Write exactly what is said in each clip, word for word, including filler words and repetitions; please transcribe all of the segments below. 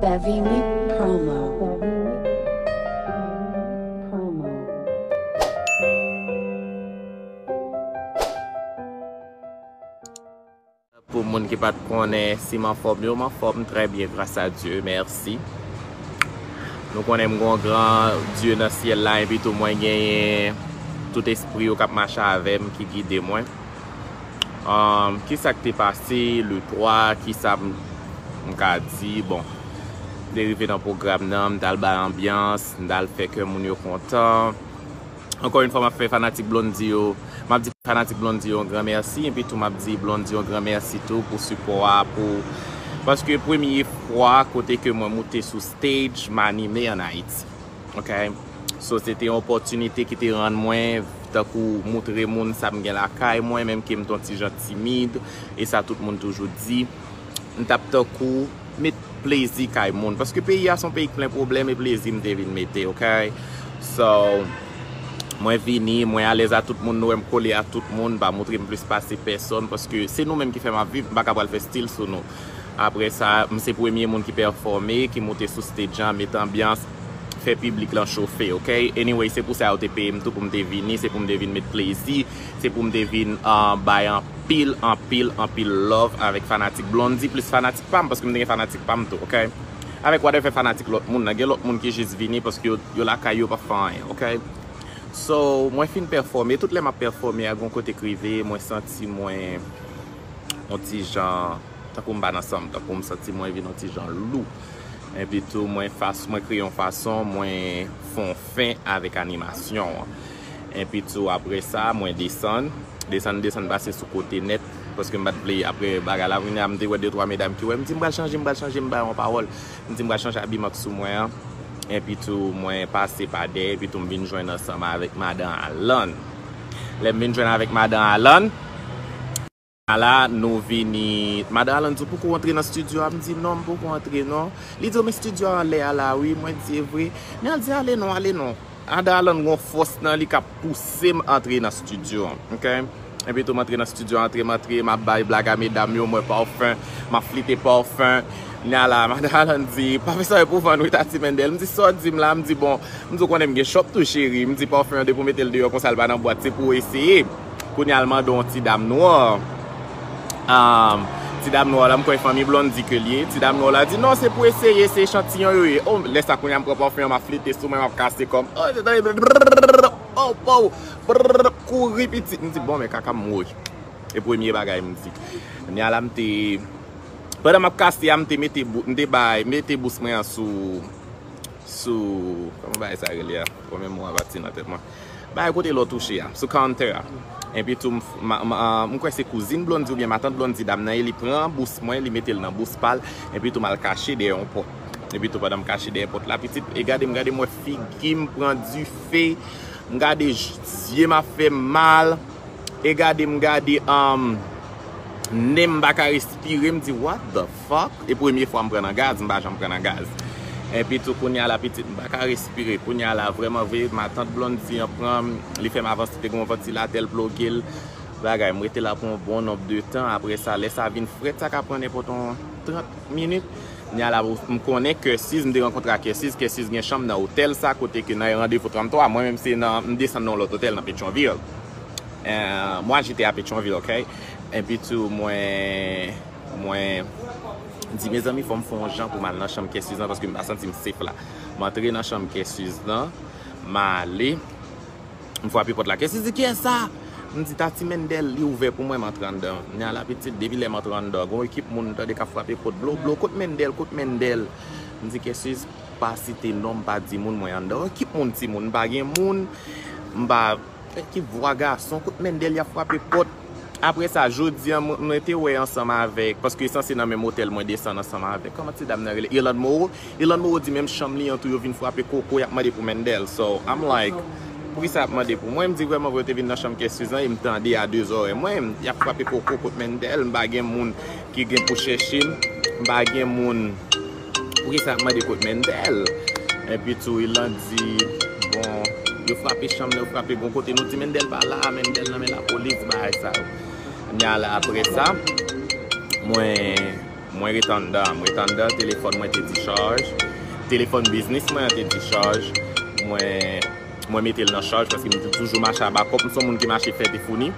Heavy Meat Promo. Pou moun ki pa t konnen si m anfòm yo, m anfòm trè byen, gras a Dye, mèsi. Nou konnen m gon gran Dye nan syèl la, epi tou mwen genyen tout espri yo k ap mache avè m, ki gide mwen. Um, kisa k te pase le twa, kisa m, m ka di, bon, m te rive nan pwogram nan, m t al bay anbyans, m t al fè kè moun yo kontan. Ankò yon fwa, m ap fè fanatik Blondy yo, m ap di fanatik Blondy yo yon gran mèsi, epi tou m ap di Blondy yon gran mèsi tou pou sipò a, pou, paske premye fwa kote ke mwen moute sou stage, m anime ann Ayiti. Ok? So, se te yon opòtinite ki te rann mwen, tankou, moutre moun sa m gen lakay mwen, menm ke m t yon ti jan timid, e sa tout moun toujou di. M t ap tankou met plezi kay moun. Paske peyi a se yon peyi k plen pwoblèm e plezi m te vin mete, ok? So, mwen vini, mwen alèz a tout moun, nou wè m kole a tout moun, pa moutre m plis pase pèsòn, paske se nou menm ki fè m ap viv, m pa ka pral fè stil sou nou. Apre sa, m se premye moun ki pèfòme, ki moute sou stage an, met anbyans, fè piblik lan chofe, ok? Anyway, se pou sa yo te peye m tou pou m te vini, se pou m te vin met plezi, se pou m te vin uh, bay anpil, anpil, anpil love avèk fanatik Blondy, plis fanatik pa m, paske m te gen fanatik pa m tou, ok? Avèk whatever fanatik lòt moun nan, gen lòt moun ki jis vini paske yo, yo lakay yo p ap fè anyen, ok? So, mwen fin pèfòme, tout lè m ap pèfòme a, gon kote k rive, mwen santi mwen yon ti jan, tankou m pa nan san m, tankou m santi mwen vin yon ti jan lou. Epi tou, mwen fas, mwen kreye yon fason, mwen fè yon fen avèk animasyon an. Epi tou, apre sa, mwen desann, desann, desann, pase sou kote nèt, paske m pa t vle, apre bagay la, kounye a, m te wè de twa medam ki wè, m di, m pral chanje, m pral chanje, m ba yo yon pawòl. M di, m pral chanje abiman k sou mwen an. Epi tou, mwen pase pa dèyè, epi tou, m vin jwenn ansanm avèk madan Alan. Lè m vin jwenn avèk madan Alan, la, nou vini. Madan Alan di, "Ou poko antre nan estidyo a?" M di, "Non, m poko antre, non." Li di, "Men estidyo a anlè a la, wi." Mwen di, "E vre?" Men al di, "Ale non, ale non." Madan Alan gon fòs nan li k ap pouse m antre nan estidyo an, ok? Epi tou, m antre nan estidyo, antre, m antre, m ap bay blag a medam yo, mwen pafen, m ap flite pafen. Nya la, madan Alan di, "Pafen sa yo pou vann wi, Tati Mendel." M di, "Sa w di m la?" M di, "Bon," m di, "Ou konnen m gen chòp tou, cheri." M di, "Pafen an, depi w mete l deyò konsa, l pa nan bwat, se pou w eseye." Kounye a, l mande yon ti dam nwa. Um, ti dam nwa la, m kwè fanmi Blondy ke l ye. Ti dam nwa la di, "Non, se pou eseye, se echantiyon yo ye." Oh, lè sa, kounye a, m pran pafen an, m ap flite sou mwen, m ap kase kò m. Oh, se tande, oh, oh, brrr, kouri pitit. M di, "Bon, men kaka m woy." E premye bagay m di. Kounye a la, m te, pandan m ap kase a, m te mete bou-, m te bay, mete bous mwen an sou, sou, kòman bagay sa rele a? Bon, men mo a pati nan tèt mwen. Bay kote lò touche a, sou counter a. Epi tou, m, ma, ma, m kwè se kouzin Blondy oubyen matant Blondy dam nan ye, li pran bous mwen, li mete l nan bous pa l, epi tou m al kache dèyè yon pòt. Epi tou pandan m kache dèyè pòt la, pitit, e gade m, gade m wè figi m pran dife, m gade j-, zye m ap fè m mal, e gade m gade, um, nen m pa ka respire, m di, "What the fuck?" E premye fwa m pran nan gaz, m pa janm pran nan gaz. Epi tou kounye a la pitit, m pa ka respire. Kounye a la, vrèman vre, matant Blondy an pran m, li fè m avanse, te gen yon vantilatè, l ploge l. Bagay, m rete la pou yon bon nonb de tan. Apre sa, lè sa vin frèt, sa ka pran nenpòt yon trant minit. Kounye a la, m konnen Kèsiz, m te rankontre ak Kèsiz. Kèsiz gen chanm nan otèl sa, kote ke nan randevou tranntwa, mwen menm se nan, m desann nan yon lòt otèl nan Petyonvil. Euh, moi, j'étais à Petyonvil, ok? Epi tou, mwen, mwen di, "Mezanmi, fò m fè yon jan pou m al nan chanm Kèsiz lan, paske m pa santi m safe la." M antre nan chanm Kèsiz lan, m ale, m frape pòt la. Kèsiz di, "Kiyès sa?" M di, "Tati Mendel." Li ouvè pou mwen, m antre anndan. Nya la pitit, depi lè m antre anndan, gon ekip moun m tande k ap frape pòt, "Blo, blo, kot Mendel, kot Mendel?" M di, "Kèsiz, pa site non, m pa di moun mwen anndan." Ekip moun, timoun, m pa gen moun, m pa Ki vwa gason, kot Mendel y ap frape pòt. Apre sa, jodi a, mwen, mwen te wè ansanm avèk, paske sanse nan menm otèl mwen desann ansanm avèk, kòman ti dam nan rele? Irlande Moreau. Irlande Moreau di menm chanm li an tou, yo vin frape koko, y ap mande pou Mendel. So, I'm like, poukisa y ap mande pou mwen? M di vrèman vre, yo te vin nan chanm Kèsiz lan, e m tande a de zòrèy mwen, y ap frape koko kot Mendel, m pa gen moun ki gen pou chèche m, m pa gen moun. Poukisa y ap mande kot Mendel? Epi tou, Ilan di, bon, yo frape chanm nan, yo frape gon kote. Nou di Mendel pa la, Mendel nan men lapolis, bagay sa yo. Nya la, apre sa, mwen, Mwen ret anndan, mwen ret anndan, telefòn mwen te dichaj. Telefòn biznis mwen an te dichaj. Mwen, mwen mete l nan chaj paske m toujou mache a bakòp. M se yon moun ki mache fèt e founi.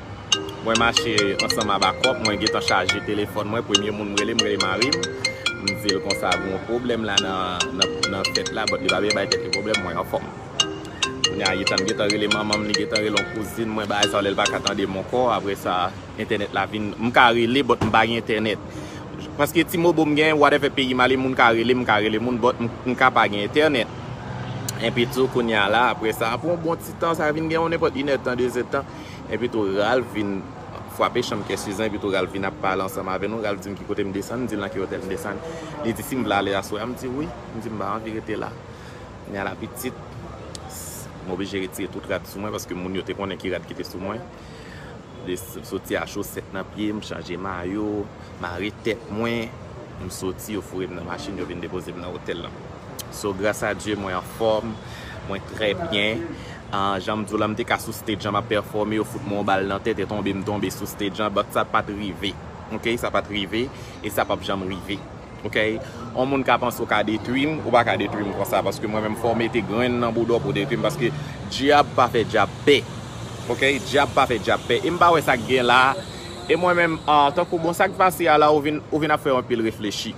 Mwen mache ansanm a bakòp, mwen gentan chaje telefòn mwen. Premye moun m rele, m rele mari m. M di l konsa, gen yon pwoblèm la nan, nan, nan fèt la, but li pa vle bay tèt li pwoblèm, mwen anfòm. Kounye a, li gentan, gentan rele manman m, li gentan rele yon kouzin mwen, bagay sa yo, lè l pa ka tande m ankò. Apre sa, entènèt la vin, m ka rele, but m pa gen entènèt. Paske T-Mobile m gen, whatever peyi m ale, moun ka rele, m ka rele moun, but m, m ka pa gen entènèt. Epi tou, kounye a la, apre sa, apre yon bon ti tan, sa vin gen yon nenpòt inèdtan, dezèdtan. Epi tou, Ralph vin frape chanm kè Suzanne, epi tou, Ralph vin ap pale ansanm avè nou, Ralph di m ki kote m desann, m di l nan ki otèl m desann. Li di si m vle ale aswè a, m di wi, m di m pa anvi rete la. Kounye a la pitit, m oblije retire tout rad sou mwen paske moun yo te konnen ki rad ki te sou mwen. De, soti a chosèt nan pye m, chanje mayo, mare tèt mwen, m soti, yo foure m nan machin, yo vin depoze m nan otèl lan. So, gras a Dye, mwen anfòm, mwen trè byen. Ah, jan m di w la, m te ka sou stage an, m ap pèfòme, yo fout mwen yon bal nan tèt e tonbe, m tonbe sou stage an, but sa pa t rive. Ok, sa pa t rive, e sa p ap janm rive. Ok? Yon moun ka panse w ka detwi m, ou pa ka detwi m konsa, paske mwen menm fò w mete grenn nan bouda w pou w detwi m, paske dyab pa fè dyab pè. Ok? Dyab pa fè dyab pè. E m pa wè sa k gen la. E mwen menm, ah, tankou bon, sa k pase a la, ou vin, ou vin ap fè anpil reflechi.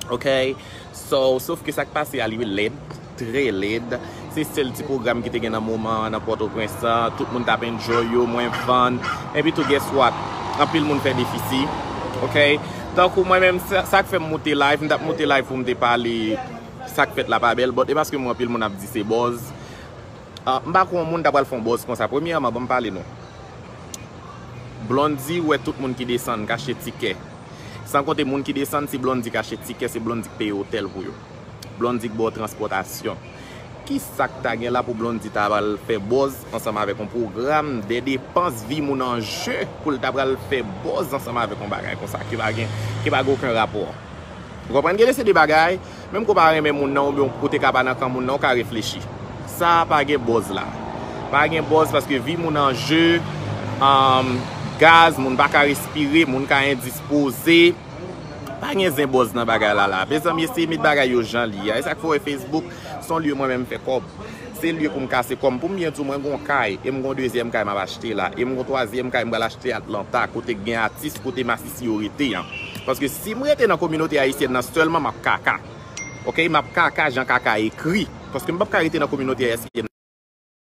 Ok? So, sof ke sa k pase a, li lèd, trè lèd. Se sèl ti pwogram ki te gen nan moman an nan Pòtoprens lan. Tout moun t ap enjoy yo, mwen vann. Epi tou, guess what? Anpil moun fè defisi. Ok? Tankou mwen menm, sa, sa k fè m moute live, m t ap moute live pou m te pale sa k fèt la pa bèl, but e paske m wè anpil moun ap di se buzz. Ah, m pa kwè yon moun ta pral fè yon buzz konsa. Premyèman, ban m pale nou. Blondy wè tout moun ki desann k achte tikè. San konte moun ki desann, se Blondy k achte tikè, se Blondy k peye otèl pou yo. Blondy k ba w transpòtasyon. Kisa k ta gen la pou Blondy ta pral fè buzz ansanm avèk yon pwogram de depans, vi moun an je, pou l ta pral fè buzz ansanm avèk yon bagay konsa ki pa gen, ki pa gen okenn rapò? Ou konprann? Gen de se de bagay, menm ke w pa renmen moun nan, oubyen ou te ka pa nan kan moun nan, ou ka reflechi. Sa pa gen buzz la. Pa gen buzz paske vi moun an je, um, gaz, moun pa ka respire, moun ka endispoze. Pa gen zen buzz nan bagay la la. Mezanmi, eseye met bagay yo jan li ye a. E sa k fè w wè Facebook se yon lye mwen menm m fè kòb. Se lye pou m kase kò m. Pou m byen di w, mwen gen yon kay, e m gen yon dezyèm kay m ap achte la, e m gen yon twazyèm kay m pral achte Atlanta, kote k gen atis, kote masisi yo rete an. Paske si m rete nan kominote ayisyèn nan sèlman, m ap kaka. Ok, m ap kaka jan kaka ekri. Paske m p ap ka rete nan kominote ayisyèn nan.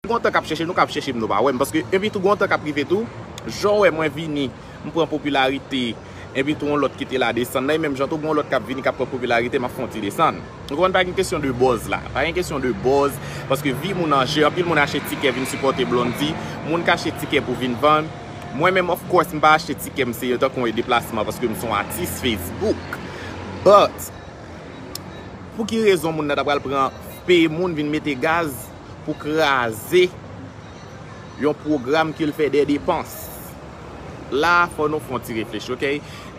Gen yon tan k ap chèche nou, k ap chèche m, nou pa wè m. Paske epi tou gen yon tan k ap rive tou, jan w wè mwen vini, m pran popilarite, epi tou yon lòt ki te la desann nan, e menm jan tou gen yon lòt k ap vini, k ap pran popilarite, m ap fè yon ti desann. Ou konprann, pa gen kesyon de buzz la. Pa gen kesyon de buzz, paske vi moun an je, anpil moun achte tikè vin sipòte Blondy, moun k achte tikè pou vin vann. Mwen menm, of course, m pa achte tikè, m se tankou yon deplasman, paske m se yon atis Facebook. But, pou ki rezon moun nan ta pral pran, peye moun vin mete gaz pou kraze yon pwogram ke l fè de depans? La, fò nou fè yon ti reflechi, ok?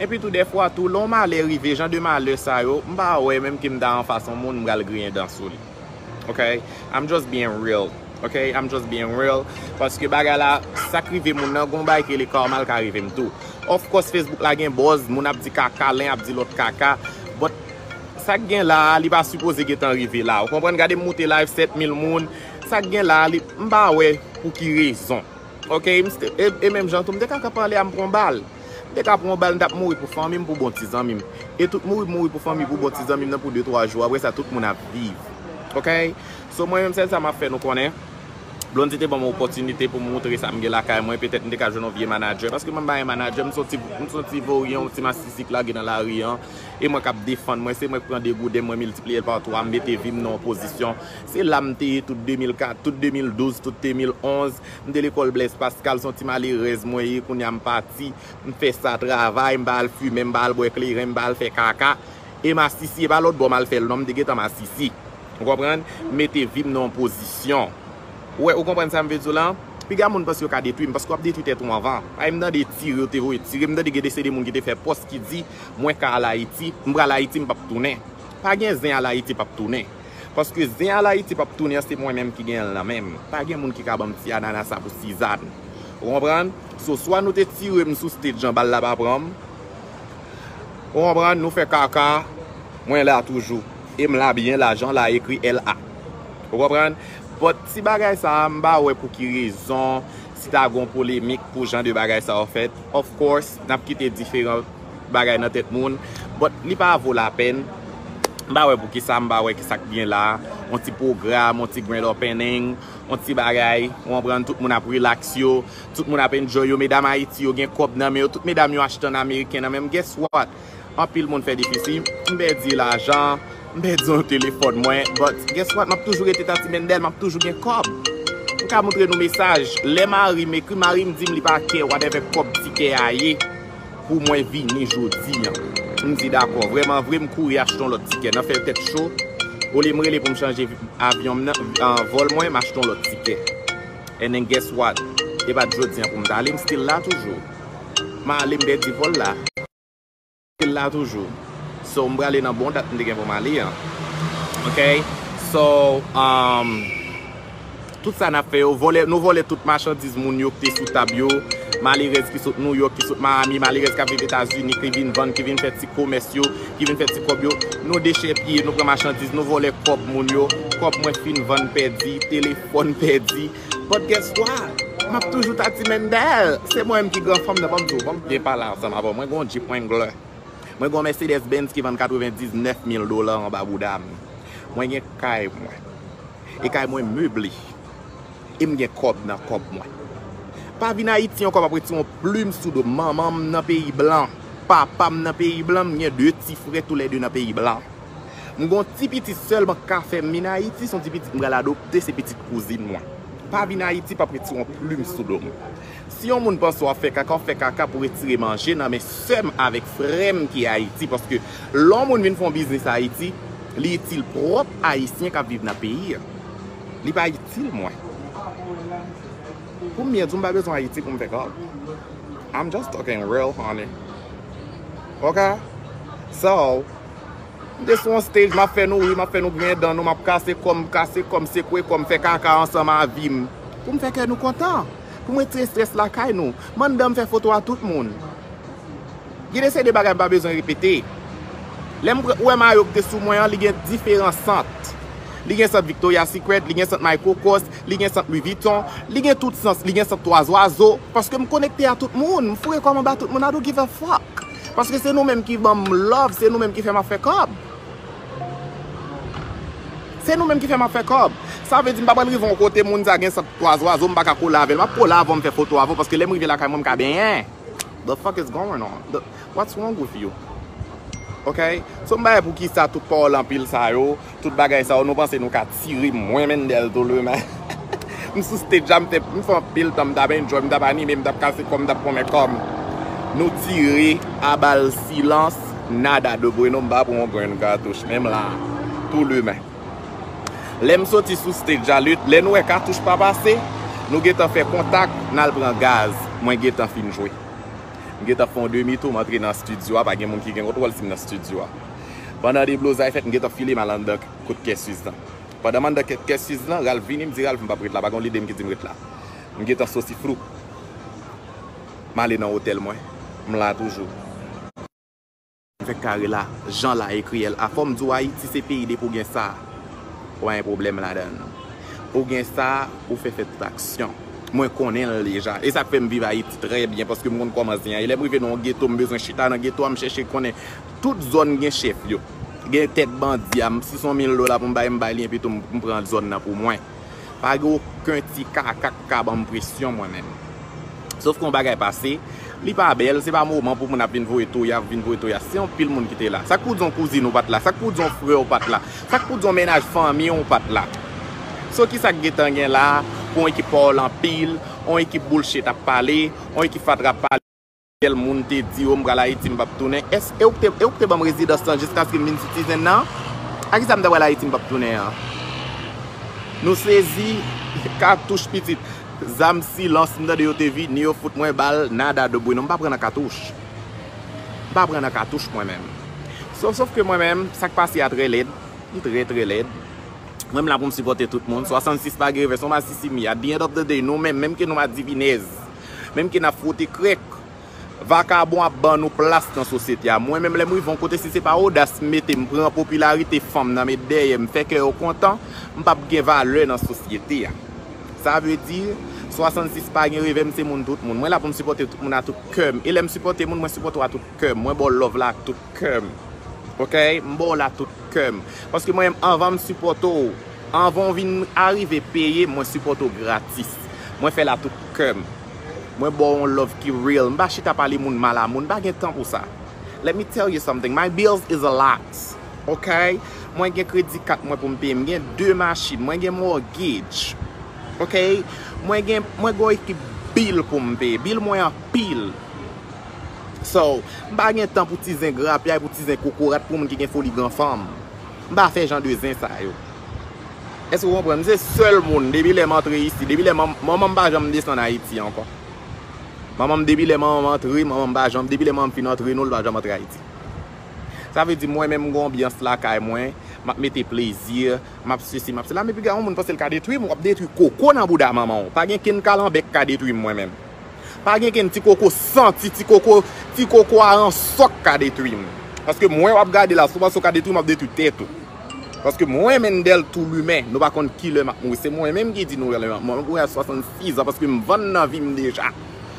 Epi tou, dèfwa tou, lè yon malè rive, jan de malè sa yo, m pa wè menm ke m ta anfas yon moun, m pral griyen dan sou li. Ok? I'm just being real. Ok? I'm just being real. Paske bagay la, sa k rive moun nan, gon bagay ke le karma l ka rive m tou. Of course, Facebook la gen buzz, moun ap di kaka, len ap di lòt kaka. But sa k gen la a, li pa sipoze gentan rive la. Ou konprann? Gade m moute live, sèt mil moun. Sa k gen la a, li, m pa wè pou ki rezon. Ok? M te, e, e menm jan tou, m te ka, ka pale a m pran bal. M te ka pran bal, m t ap mouri pou fanmi m, pou bon ti zanmi m. E tout mouri, mouri pou fanmi, pou bon ti zanmi m nan pou de, twa jou. Apre sa, tout moun ap viv. Ok? So, mwen menm, sèl sa m ap fè nou konnen. Blondy te ban m yon opòtinite pou m montre sa m gen lakay mwen. Petèt m te ka jwenn yon vye manadjè. Paske mwen m pa gen manadjè, m se yon ti, m se yon ti voryen, yon ti masisi k lage nan lari an. E mwen k ap defann mwen. Se mwen k pran degouden, mwen miltipliye l pa twa, m mete vi m nan yon pozisyon. Se la m te ye tout de mil kat, tout de mil douz, tout de mil onz. M te lekòl Blaise Pascal, se yon ti malerèz mwen ye, kounye a m pati. M fè sa travay, m pa al fimen, m pa al bwè kleren, m pa al fè kaka. E masisi, e pa lòt bò m al fè l non, m te gentan masisi. Ou konprann? Mete vi m nan yon pozisyon. Ou wè, ou konprann sa m vle di w lan? Piga moun panse yo ka detwi m, paske w ap detwi tèt ou anvan. Ay, m tande tire, yo te voye tire, m tande gen de se de moun ki te fè pòs ki di, mwen ka al Ayiti, m pral Ayiti, m p ap tounen. Pa gen zen al Ayiti p ap tounen. Paske zen al Ayiti p ap tounen an, se mwen menm ki gen l nan men m. Pa gen moun ki ka ban m ti anana sa pou Sizàn. Ou konprann? So, swa nou te tire m sou stage an, bal la pa pran m, Ou konprann? Nou fè kaka, mwen la toujou. E m la byen, lajan la ekri L A. Ou konprann? But si bagay sa a, m pa wè pou ki rezon, si ta gon polemik pou jan de bagay sa yo fèt, of course, n ap kite diferan bagay nan tèt moun. But li pa vo lapèn. M pa wè pou ki sa, m pa wè ki sa k gen la. On ti pwogram, on ti grand opening, on ti bagay, ou konprann, tout moun ap relax yo, tout moun ap enjoy yo, medam Ayiti yo gen kòb nan men yo, tout medam yo achte an ameriken nan men m. Guess what? Anpil moun fè defisi, m pèdi lajan, m pèdi yon telefòn mwen, but guess what? M ap toujou rete Tati Mendel, m ap toujou gen kòb. M ka montre nou mesaj, lè mari m ekri, mari m di m li pa kè whatever kòb tikè a ye pou mwen vini jodi an. M di dakò, vrèman vre, m kouri achte yon lòt tikè, nan fè tèt cho, olye m rele pou m chanje avyon m nan, an, vòl mwen, m achte yon lòt tikè. And then guess what? E pa t jodi an pou m t ale, m still la toujou. M ale, m pèdi vòl la. Still la toujou. So, m prale nan bon dat m te gen pou m ale an. Ok? So, um, tout sa n ap fè yo, vòlè, nou vòlè tout machandiz moun yo ki te sou tab yo. Malerèz ki sot Nouyòk, ki sot Miami, malerèz k ap viv Etazini, ki vin vann, ki vin fè ti komès yo, ki vin fè ti kòb yo. Nou dechèpiye, nou pran machandiz, nou vòlè kòb moun yo. Kòb mwen fin vann pèdi, telefòn pèdi. But guess what? M ap toujou Tati Mendel. Se mwen menm ki gran fanm nan, ban m di w, ban m byen pale ansanm avè w. Mwen gen yon Jeep Wrangler. Mwen gen yon Mercedes Benz ki vann katrevendiznèf mil dola anba bouda m. Mwen gen kay mwen. E kay mwen meble. E m gen kòb nan kòb mwen. Pa vin Ayiti ankò, m ap retire yon plim sou do m. Manman m nan peyi blan. Papa m nan peyi blan, m gen de ti frè toulède nan peyi blan. M gon ti pitit sèlman k ka fè m vin Ayiti, se yon ti pitit m pral adopte, se pitit kouzin mwen. Pa vin Ayiti, p ap retire yon plim sou do m. Si yon moun panse w ap fè kaka, w ap fè kaka pou retire manje nan men sè m avèk frè m ki Ayiti, paske lè yon moun vin fè yon biznis Ayiti, li itil pwòp Ayisyen k ap viv nan peyi a. Li pa itil mwen. Pou m byen di w, m pa bezwen Ayiti pou m fè kòb. I'm just talking real, honey. Ok? So, m te sou yon stage, m ap fè nou ri, m ap fè nou griyen dan nou, m ap kase kò m, kase kò m, sekwe kò m, fè kaka ansanm a vi m. Pou m fè kè nou kontan. Pou m retire estrès lakay nou. M anndan m fè foto a tout moun. Gen de seri de bagay m pa bezwen repete. Lè m pran, ou wè mayo ki te sou mwen an, li gen diferan sant. Li gen sant Victoria's Secret, li gen sant Michael Kors, li gen sant Louis Vuitton, li gen tout sans, li gen sant Twa Zwazo, paske m konekte a tout moun, m foure kò m anba tout moun, I don't give a fuck. Paske se nou menm ki ban m love, se nou menm ki fè m ap fè kòb. Se nou menm ki fè m ap fè kòb. Sa vle di m pa pral rive yon kote moun sa gen sant Twa Zwazo, m pa ka kole avè l. M ap kole avè w, m fè foto avè w, paske lè m rive lakay mwen, m ka benyen. The fuck is going on? The, what's wrong with you? Ok? So, m pa wè pou ki sa tout pawòl anpil sa yo, tout bagay sa yo, nou panse nou ka tire mwen Mendel Tolomen. M sou stage la, m te, m fè anpil tan, m t ap enjoy, m t ap anime, m t ap kase kò m, m t ap konmen kò m. Nou tire a bal silans, nada de bueno, m pa pran yon grenn katouch, menm la, Tolomen. Lè m soti sou stage a, lè, lè nou wè katouch pa pase, nou gentan fè kontak, n al pran gaz. Mwen gentan fin jwe. M gentan fè yon demi tou, m antre nan estidyo a, pa gen moun ki gen kontwòl si m nan estidyo a. Pandan deblozay fèt, m gentan file m al anndan kot Kè Siz lan. Pandan m anndan Kè, Kè Siz lan, Ralph vini, m di Ralph, m p ap ret la, pa gen yon lide m ki di m ret la. M gentan soti flou. M ale nan otèl mwen. M la toujou. M fè kare la, jan la ekri L A. Fò m di w Ayiti se peyi depi w gen sa, ou pa gen pwoblèm ladan l. Ou gen sa, ou fè fè tout aksyon. Mwen konnen l deja. E sa k fè m viv Ayiti trè byen, paske m konn kòman zen an ye. Lè m rive nan yon geto, m bezwen chita nan geto a, m chèche konnen tout zòn gen chèf yo. Gen tèt bandi a, m, si se yon mil dola pou m bay, m bay li, epi tou m, m pran zòn nan pou mwen. Pa gen okenn ti kaka k ka ban m presyon mwen menm. Sof ke yon bagay pase, li pa bèl, se pa moman pou moun ap vin voye toya, vin voye toya. Se anpil moun ki te la. Sa k pou di yon kouzin ou pa t la? Sa k pou di yon frè ou pa t la? Sa k pou di yon mennaj fanmi ou pa t la? So, kisa k gentan gen la pou yon ekip pawòl anpil, yon ekip bullshit ap pale, yon ekip fatra ap pale? Tèl moun te di, "O, m pral Ayiti, m p ap tounen." Èske, e ou k te, e ou k te ban m rezidans lan jiskaske m vin sitizen nan? A kisa m ta pral Ayiti, m p ap tounen an? Nou sezi, katouch pitit. Zam silans, m tande yo te vini, yo fout mwen bal, nada de bueno. M pa pran nan katouch. M pa pran nan katouch mwen menm. Sof, sof ke mwen menm, sa k pase a trè lèd. Li trè, trè lèd. Mwen, m la pou m sipòte tout moun. Swasannsis pa gen revè, se yon masisi m ye. At the end of the day, nou menm, menm ke nou madivinèz, menm ke n ap fwote krèk, Vakabon ap ban nou plas nan sosyete a. Mwen menm, lè m rive yon kote, si se pa odas m mete, m pran popilarite fanm nan met dèyè m, fè kè yo kontan, m p ap gen valè nan sosyete a. Sa vle di, swasannsis pa gen revè, m se moun tout moun. Mwen la pou m sipòte tout moun a tout kè m. E lè m sipòte moun, mwen sipòte w a tout kè m. Mwen ba w love la ak tout kè m. Oke? M ba w la tout kè m. Paske mwen menm, anvan m sipòte w, anvan w vin arive peye m, mwen sipòte w gratis. Mwen fè l a tout kè m. Mwen ba w yon love ki real. M pa chita pale moun mal a moun. M pa gen tan pou sa. Let me tell you something. My bills is a lot. Oke? Mwen gen kredi kat mwen pou m peye. M gen de machin. Mwen gen mortgage. Oke? Mwen gen, mwen gen yon ekip bil pou m peye. Bil mwen anpil. So, m pa gen tan pou ti zen grapyay, pou ti zen kokorat, pou moun ki gen foli gran fanm. M pa fè jan de zen sa yo. Èske w konprann? M se sèl moun, depi lè m antre isi, depi lè manm-, manman m pa janm desann Ayiti ankò. Manman m, depi lè manman m antre, manman m pa janm, depi lè manman m fin antre, non, l pa janm antre Ayiti. Sa vle di, mwen menm, m gen anbyans lakay mwen, m ap mete plezi, m ap sesi, m ap sela. Men piga yon moun panse l ka detwi m, w ap detwi koko nan bouda manman w. Pa gen kenn kalanbè k ka detwi m, mwen menm. Pa gen kenn ti koko santi, ti koko, ti koko aransò k ka detwi m. Paske mwen w ap gade la, si w panse w ka detwi m, w ap detwi tèt ou. Paske mwen, Mendel Toulimen, nou pa konn kilè m ap mouri. Se mwen menm ki di nou lè m ap mouri. Mwen mouri a swasannsis an paske m vann nan vi m deja.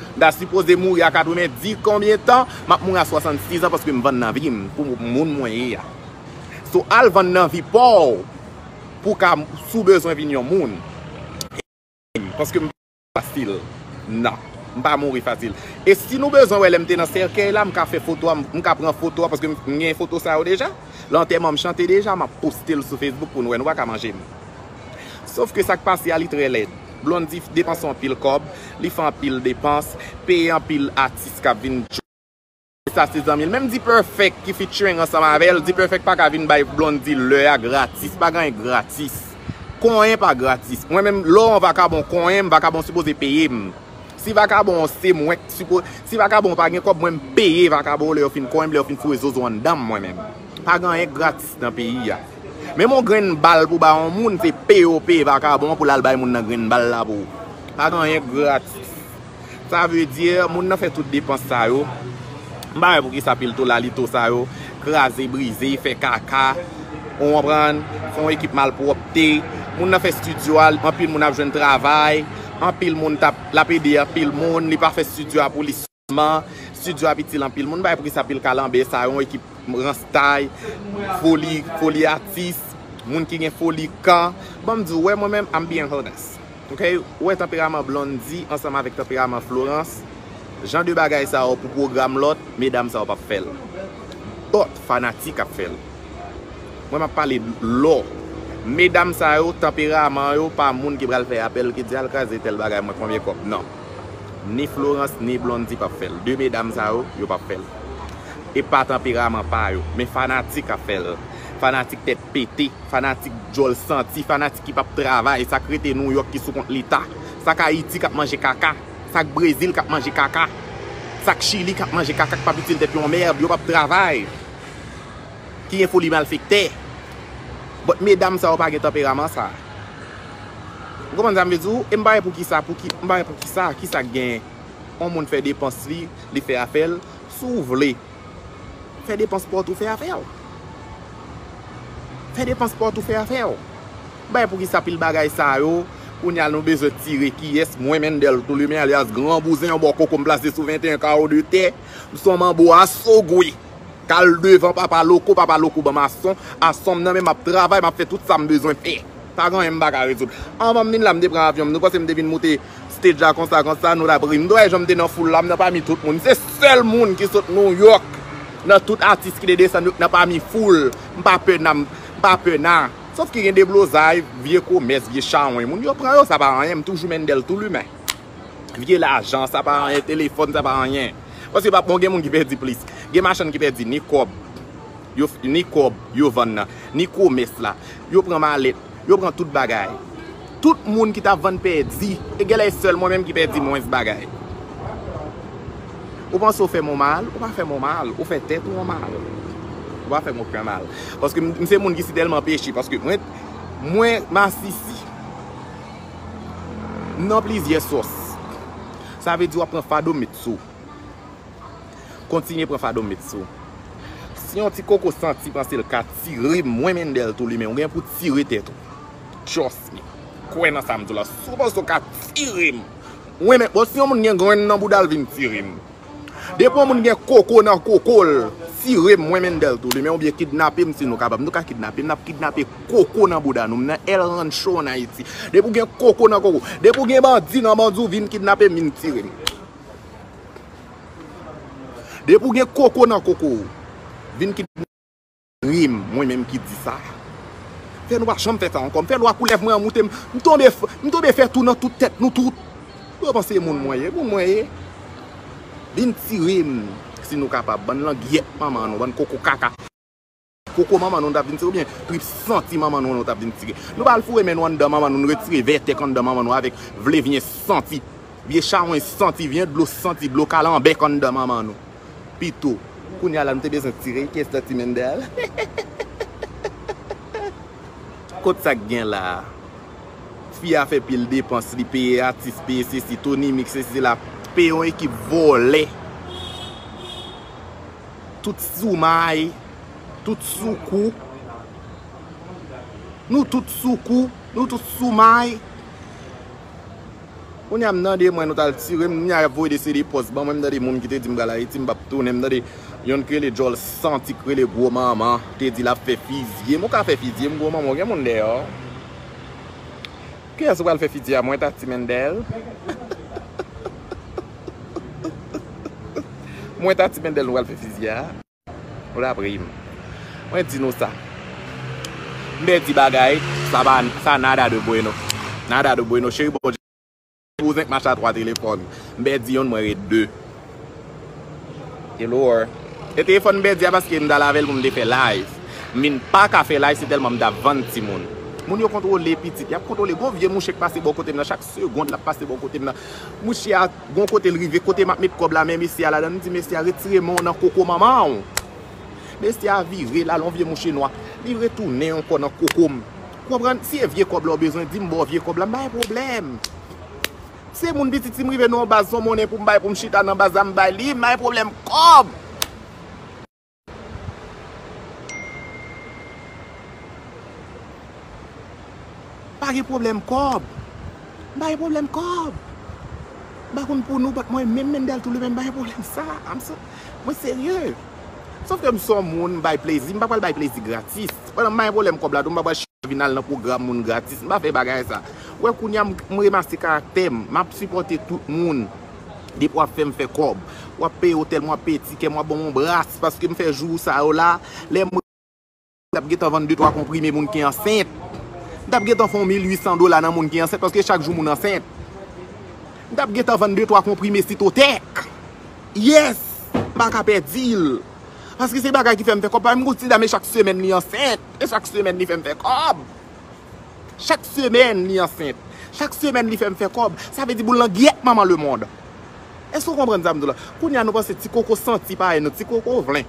M ta sipoze mouri a katrevenndis konbyen tan, m ap mouri a swasannsis an paske m vann nan vi m pou moun mwen ye a. So, al vann nan vi pa w pou w ka, si w bezwen vin yon moun. Paske m pa fasil. Non. M pa mouri fasil. E si nou bezwen wè lè m te nan sèkèy la, m ka fè foto a, m, m ka pran foto a, paske m, m gen foto sa yo deja. Lè antèman m chante deja, m ap poste l sou Facebook pou nou wè, nou pa ka manje m. Sof ke sa k pase a, li trè lèd. Blondy depanse anpil kòb, li fè anpil depans, peye anpil atis k ap vin Sa se zanmi l. Menm D-Perfect ki featuring ansanm avè l, D-Perfect pa ka vin bay Blondy lè a gratis. Pa gen anyen gratis. Konyen pa gratis. Mwen menm, lè w yon vakabon konyen m, vakabon sipoze peye m. Si vakabon se mwen k sipo-, si vakabon pa gen kòb, mwen m peye vakabon lè yo fin konyen m, lè yo fin foure zozo anndan m mwen menm. Pa gen anyen gratis nan peyi a. Menm yon grenn bal pou ba yon moun, se peye w peye vakabon an pou l al bay moun nan grenn bal la pou ou. Pa gen anyen gratis. Sa vle di, moun nan fè tout depans sa yo. M pa wè poukisa pil tolalito sa yo kraze, brize, fè kaka. Ou konprann? Fè yon ekip malpwòpte. Moun nan fè estidyo a, anpil moun ap jwenn travay. Anpil moun t ap, l ap ede anpil moun. Li pa fè estidyo a pou li sèlman. Estidyo a piti l anpil moun. M pa wè poukisa pil kalanbè sa yo, yon ekip ranstay, foli, foli atis, moun ki gen foli kan. Ban m di w, wè, mwen menm, I'm being honest. Ok, ou wè tanperaman Blondy ansanm avèk tanperaman Florence, jan de bagay sa yo pou pwogram lòt, medam sa yo p ap fè l. But fanatik ap fè l. Mwen m ap pale lò. Medam sa yo, tanperaman yo pa moun ki pral fè apèl ki di al kraze tèl bagay mwen konbyen kòb. Non. Ni Florence, ni Blondy p ap fè l. De medam sa yo, yo p ap fè l. E pa tanperaman pa yo. Men fanatik ap fè l. Fanatik tèt pete. Fanatik djòl santi, fanatik ki p ap travay, sa k rete Nouyòk ki sou kont Leta, sa k Ayiti k ap manje kaka, sa k Brezil k ap manje kaka, sa k Chili k ap manje kaka, k p ap itil tèt yo yon mèd, yo p ap travay, ki gen foli malfektè. But medam sa yo pa gen tanperaman sa. Ou konprann sa m vle di w? E m pa wè poukisa, pouki, m pa wè poukisa, kisa k genyen? Yon moun fè depans li, li fè afè l, si w vle. Fè depans pa w tou fè afè w. Fè depans pa w tou fè afè w. Bay poukisa pil bagay sa yo, kounye a nou bezwen tire kiyès, mwen Mendel Toulimen alyas Gran Bouzen, yon bò koko m plase sou venteyen kawo de tè, m se yon manbo asogwe. K al devan papa loko, papa loko ban m ason, ason m nan men m ap travay, m ap fè tout sa m bezwen fè. Pa gen anyen m pa ka rezoud. Anvan m vin la, m te pran avyon m. Nou panse m te vin moute stage la konsa, konsa, nou t ap ri. M t wè jan m te nan foul la, m nan pami tout moun. M se sèl moun ki sot Nouyòk nan tout atis ki te desann yo, k nan pami foul. M pa pè nan, m pa pè nan. Sof ki gen deblozay, vye komès, vye chawony. Moun yo pran yo, sa pa anyen. M toujou Mendel Toulimen. Vye lajan, sa pa anyen. Telefòn, sa pa anyen. Paske pa bon, gen moun ki pèdi plis. Gen machann ki pèdi ni kòb. Yo f-, ni kòb yo vann nan, ni komès la. Yo pran malèt, yo pran tout bagay. Tout moun ki t ap vann pèdi. E genlè e sèl mwen menm ki pèdi mwens bagay. Ou panse w fè m yon mal? Ou pa fè m yon mal. Ou fè tèt ou yon mal. Ou pa fè m okenn mal. Paske m, m se moun ki si tèlman peche. Paske mwen, mwen masisi nan plizyè sòs. Sa vle di w ap pran fado met sou. Kontinye pran fado m met sou. Si yon ti koko santi panse l ka tire m, mwen Mendel tou limen, ou gen pou tire tèt ou. Trust me. Kwè nan sa m di w la. Si w panse w ka tire m, mwen men, bon, si yon moun gen grenn nan bouda l, vin tire m. Depi yon moun gen koko nan koko l, tire m, mwen Mendel tou limen, oubyen kidnape m si nou kapab. Nou ka kidnape m, n ap kidnape koko nan bouda nou. M nan El Rancho an Ayiti. Depi w gen koko nan koko, depi w gen bandi nan bandi w, vin kidnape m, vin tire m. Depi w gen koko nan koko w, vin kidnape m, mwen menm ki di sa. Fè nou pa janm fè sa ankò. M fè lwa koulèv mwen an moute m. M tonbe, m tonbe fè tou nan tout tèt nou tout. Yo panse e moun mwen ye, moun mwen ye. Vin tire m si nou kapab. Bann langyèt manman nou, bann koko kaka. Koko manman nou, nou t ap vin tire, oubyen trip santi manman nou, nou t ap vin tire. Nou pa al foure men nou anndan manman nou, nou retire vètèk anndan manman nou avèk vle vyen santi. Vye chawony santi, vye dlo santi, dlo kalanbè k anndan manman nou. Pito, kounye a la nou te bezwen tire, kiyès nan ti Mendel? Kot sa k gen la a? Fi a fè pil depans, li peye atis, peye sesi, Tony Mix, sesi, sela, peye yon ekip vòlè. Tout sou may, tout sou kou. Nou tout sou kou, nou tout sou may. Kounye a m tande mwen nou t al tire m, kounye a y ap voye de seri de pòs ban mwen, m tande moun ki te di m pral Ayiti, m p ap tounen, m tande youn k rele djòl santi, k rele gwo manman, te di l ap fè fizye m. Ou ka fè fizye m, gwo manman, w gen moun dèyè w. Kiyès ou pral fè fizye a? Mwen ta ti Mendel? Mwen ta ti Mendel nou pral fè fizye a? Nou t ap ri m. Mwen di nou sa. M pèdi bagay, sa pa, sa nada de bueno. Nada de bueno, cheri Bondye. Kouzen k mache a twa telefòn. M pèdi youn, mwen ret de. Hello. E telefòn m pèdi a paske m t al avè l pou m te fè live. M vin pa ka fè live, se tèlman m t ap vann timoun. Moun yo kontwole pitit, y ap kontwole. Gon vye mouche k pase bò kote m nan, chak segond l ap pase bò kote m nan. Mouche a, gon kote l rive, kote m ap met kòb la, men mesye a ladan, m di mesye a, retire men w nan koko manman w. Mesye a vire, l al yon vye mouche nwa. Li retounen ankò nan koko m. Konprann? Si e vye kòb la w bezwen, di m ba w vye kòb la, m pa gen pwoblèm. Se moun pitit, si m rive nan yon baz, se yon monnen pou m bay, pou m chita nan baz la, m bay li, m pa gen pwoblèm kòb. Pa gen pwoblèm kòb. M pa gen pwoblèm kòb. M pa konn pou nou, but mwen menm Mendel tou li menm, m pa gen pwoblèm sa. I'm so, mwen serye. Sòf ke m se yon moun, m bay plezi, m pa pral bay plezi gratis. Pandan m pa gen pwoblèm kòb la, tou m pa pral vin al nan pwogram moun gratis. M pa fè bagay sa. Ou wè kounye a m, m remase karaktè m. M ap sipòte tout moun. Depi w ap fè m fè kòb. W ap peye otèl m, w ap peye tikè m, w ap ban m yon bras. Paske m fè jou sa yo la. Lè m t ap gentan vann de twa konprime moun ki ansent. M t ap gentan fè yon mil uit san dola nan moun ki ansent. Paske chak jou moun ansent. M t ap gentan vann de twa konprime Sitotèk. Yes! M pa ka pèdi l. Paske se bagay ki fè m fè kòb. Pa menm gon ti dam e chak semèn li ansent. E chak semèn li fè m fè kòb. Chak semèn li ansent. Chak semèn li fè m fè kòb. Sa vle di boul nan gyèt manman lemonn. Èske w konprann sa m di w la? Kounye a nou panse ti koko santi parèy nou, ti koko vlen.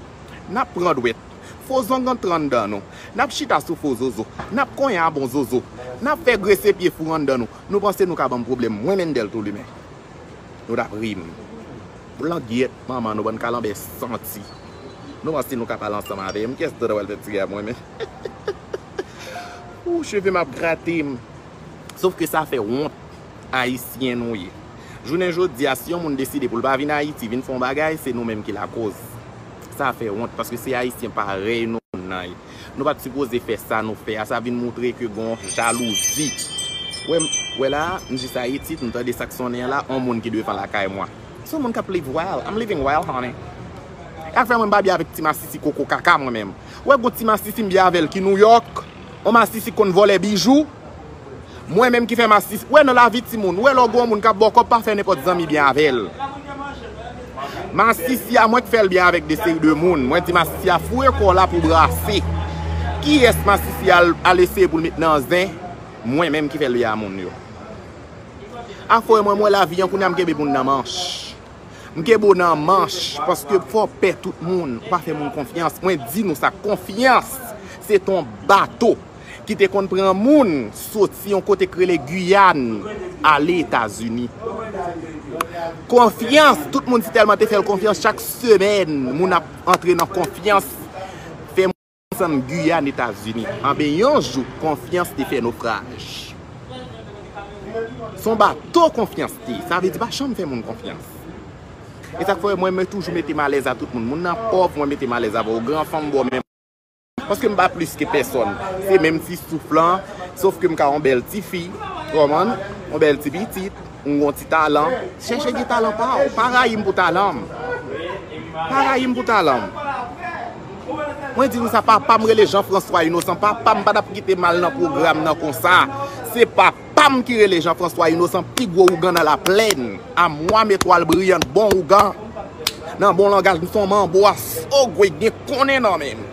N ap pran dwèt. Fo zong antre anndan nou. N ap chita sou fo zozo. N ap konyen a bon zozo. N ap fè grese pye fou anndan nou. Nou panse nou ka ban m pwoblèm. Mwen Mendel tou limen. Nou t ap ri m. Langyèt manman nou, bann kalanbè santi. Nou panse nou ka pale ansanm avè m? Kiyès tande w al fè tire a mwen menm? Ou, cheve m ap grate m. Sòf ke sa fè wont Ayisyen nou ye. Jounen jodi a, si yon moun deside pou l pa vin Ayiti, vin fè yon bagay, se nou menm ki lakoz. Sa fè wont, paske se Ayisyen parèy nou nan ye. Nou pa t sipoze fè sa nou fè a. Sa vin moutre ke gon jalouzi. Wè, wè la, m jis Ayiti, m tande sa k sonnen an la, on moun ki devan lakay mwen. Se yon moun k ap live well. I'm living well, honey. E sa k fè mwen m pa byen avèk ti masisi koko kaka mwen menm. Wè gon ti masisi m byen avè l ki Nouyòk. On masisi konn vòlè bijou. Mwen menm ki fè masisi. Wè nan lavi timoun. Wè lè w gen yon moun k ap ba w kòb, pa fè nenpòt zanmi byen avè l. Masisi a mwen k fè l byen avèk de seri de moun. Mwen di masisi a foure kò w la pou brase. Kiyès masisi a al, al eseye pou l met nan zen? Mwen menm ki fè l byen a moun yo. Afè mwen, mwen lavi an kounye a m kenbe moun nan manch. M kenbe w nan manch, paske fò w pè tout moun, ou pa fè moun konfyans. Mwen di nou sa, konfyans, se t on bato ki te konn pran moun soti yon kote k rele Giyàn, ale Etazini. Konfyans, tout moun si tèlman te fè l konfyans, chak semèn, moun ap antre nan konfyans, fè moun sanm Giyàn, Etazini. Anben, yon jou, konfyans te fè nofraj. Se yon bato konfyans te ye. Sa vle di pa janm fè moun konfyans. E sa k fè mwen, mwen toujou mete m alèz a tout moun. Moun nan pòv, mwen mete m alèz avè w. Gran fanm bò menm. Paske m pa plis ke pèsòn. Se menm ti souf lan, sof ke m ka yon bèl ti fi, kòmann, yon bèl ti pitit, m gon ti talan. Chèche gen talan pa w, pa rayi m pou talan m. Pa rayi m pou talan m. Mwen di nou sa, papa m rele Jean François Innocent, papa m pa t ap kite m al nan pwogram nan konsa. Se papa pa m ki rele Jean François Innocent, pi gwo ougan nan laplèn. A mwa, m etwal briyant, bon ougan. Nan bon langaj, m se yon manbo a sogwe, gen konnen nan men m.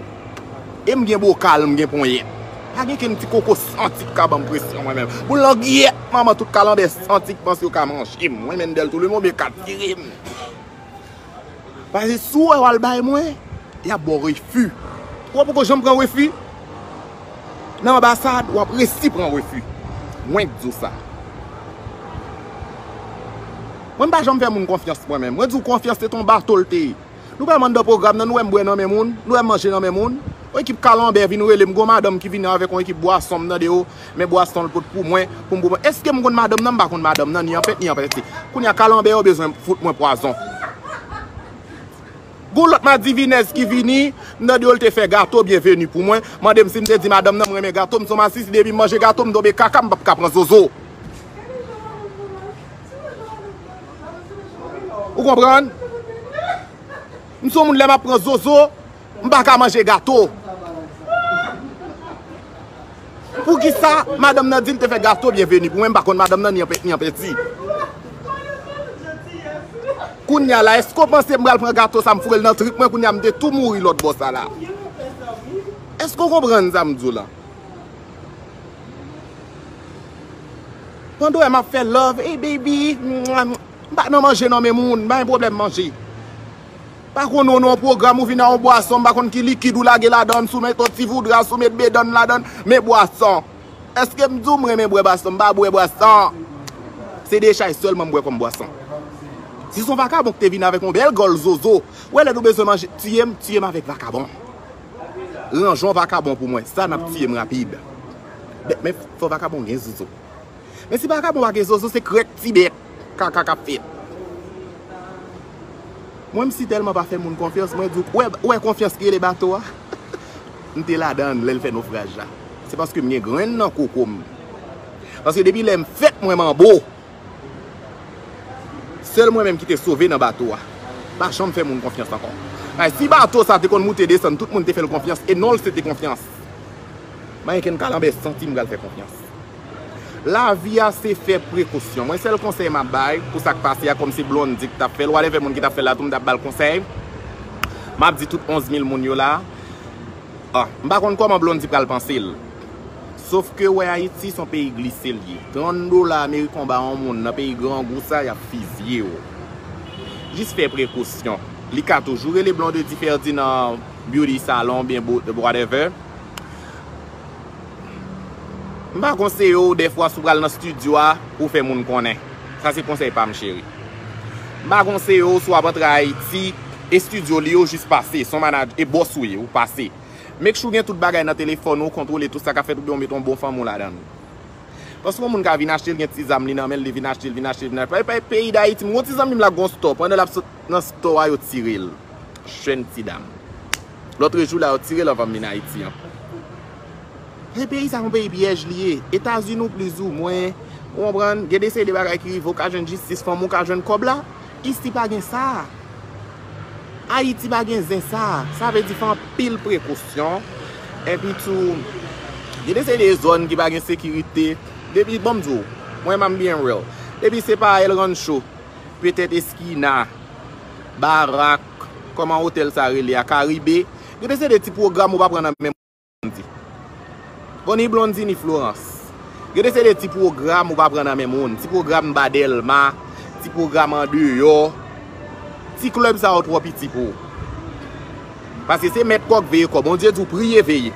E m gen bokal, m gen ponyèt. Pa gen kenn ti koko santi k ka ban m presyon mwen menm. Boul langiyèt, manman tout kalanbè santi k panse yo ka manje m. Mwen menm dèl tou le monde ka tire m. Paske si w wè w al bay mwen, y ap ba w refi. Ou poko janm pran refi? Nan anbasad, w ap resi pran refi. Mwen k di w sa. Mwen m pa janm fè moun konfyans mwen menm. Mwen di w konfyans se t on bato l te ye. Nou pa m anndan pwogram nan, nou wè m bwè nan men moun, nou wè m manje nan men moun. Yon ekip kalanbè vin rele m, gon madanm ki vini avèk yon ekip bwason, m tande yo, men bwason l pot pou mwen, pou m pou mwen. Èske m konn madanm nan? M pa konn madanm nan, ni an pèt, ni an pèti. Kounye a kalanbè yo bezwen fout mwen pwazon. Gon lòt madivinèz ki vini, m tande yo l te fè gato byenveni pou mwen, mande m si m te di madanm nan m renmen gato, m se yon masisi, depi m manje gato, m tonbe kaka, m p ap ka pran zozo. Ou konprann? M se yon moun lè m ap pran zozo, m pa ka manje gato. Poukisa madanm nan di l te fè gato byenveni pou mwen, m pa konn madanm nan ni an pè-, ni an pèti. Kounye a la, èske w panse m pral pran gato sa m foure l nan trip mwen, kounye a m te tou mouri lòt bò sa la? Èske w konprann sa m di w la? Pandan w wè m ap fè love, hey baby, m pa nan manje nan men moun, m pa gen pwoblèm manje. Pa konn ou nan yon pwogram, ou vin a yon bwason, m pa konn ki likid ou lage ladan l, si w met yon ti voudra, si w met bedann ladan l, men bwason. Èske m di w m renmen bwè bwason? M pa bwè bwason. Se dechay sèlman m bwè kòm bwason. Si se yon vakabon ki te vin avèk yon bèl gòl zozo, ou wè lè nou bezwen manje, tiye m, tiye m avèk vakabon. Ranje yon vakabon pou mwen, sa n ap tiye m rapid. Men, men fò vakabon gen zozo. Men si vakabon pa gen zozo, se krèk ti bèt kaka k ap fèt. Mwen, m si tèlman pa fè moun konfyans, mwen di w, ou wè, ou wè konfyans ki rele bato a? M te ladan l lè l fè nofraj la. Se paske m gen grenn nan koko m. Paske depi lè m fèt, mwen manbo. Sèl mwen menm ki te sove nan bato a. Pa janm fè moun konfyans ankò. Ay, si bato sa te konn moute desann, tout moun te fè l konfyans, e non l se te konfyans. Mankenn kalanbè santi m pral fè konfyans. Lavi a se fè prekosyon. Mwen sèl konsèy m ap bay pou sa k pase a, kòm se Blondy ki t ap fè l, whatever moun ki t ap fè l la tou, m t ap ba l konsèy. M ap di tout onz mil moun yo la, ah, m pa konn kòman Blondy pral panse l. Sof ke w wè Ayiti se yon peyi glise l ye. Trant dola ameriken w ba yon moun nan peyi grangou sa, y ap fizye w. Jis fè prekosyon. Li ka toujou rele Blondedy Ferdinand Beauty Salon, oubyen bo-, whatever. M pa konseye w dèfwa si w pral nan estidyo a pou w fè moun konnen. Sa se konsèy pa m, cheri. M pa konseye w si w ap antre Ayiti, estidyo li yo jis pase, se yon manaj-, e bòs ou ye, ou pase. Make sure w gen tout bagay nan telefòn ou, kontwole tout sa k ap fèt, oubyen w mete yon bon fanmi w ladan l. Paske yon moun ka vin achte, l gen ti zam li nan men l, li vin achte, l vin achte, l vin achte. Pa, pa, peyi Dayiti, m gon ti zanmi m la gon store, pandan l ap sot nan store a, yo tire l. Jèn ti dam. Lòtrejou la, yo tire l anvan m vin Ayiti an. E peyi sa, yon peyi pyèj li ye. Etazini ou plizoumwen, ou konprann, gen de seri de bagay ki rive, ou ka jwenn jistis, fanmi w ka jwenn kòb la. Isi pa gen sa. Ayiti pa gen zen sa. Sa vle di fè anpil prekosyon. Epi tou, gen de seri de zòn ki pa gen sekirite. Depi, bon, m di w, mwen, m a byen real. Depi se pa El Rancho, petèt Eskina, Barak, kòman otèl sa rele a, Karibe. Gen de seri de ti pwogram ou pa pran nan men Blondy. Bon, ni Blondy, ni Florence. Gen de seri de ti pwogram ou pa pran nan men moun. Ti pwogram ba Dèlma, ti pwogram andeyò. Ti klèb sa yo twò piti pou ou. Paske se mèt kòk veye kò. Bondye di w priye, veye.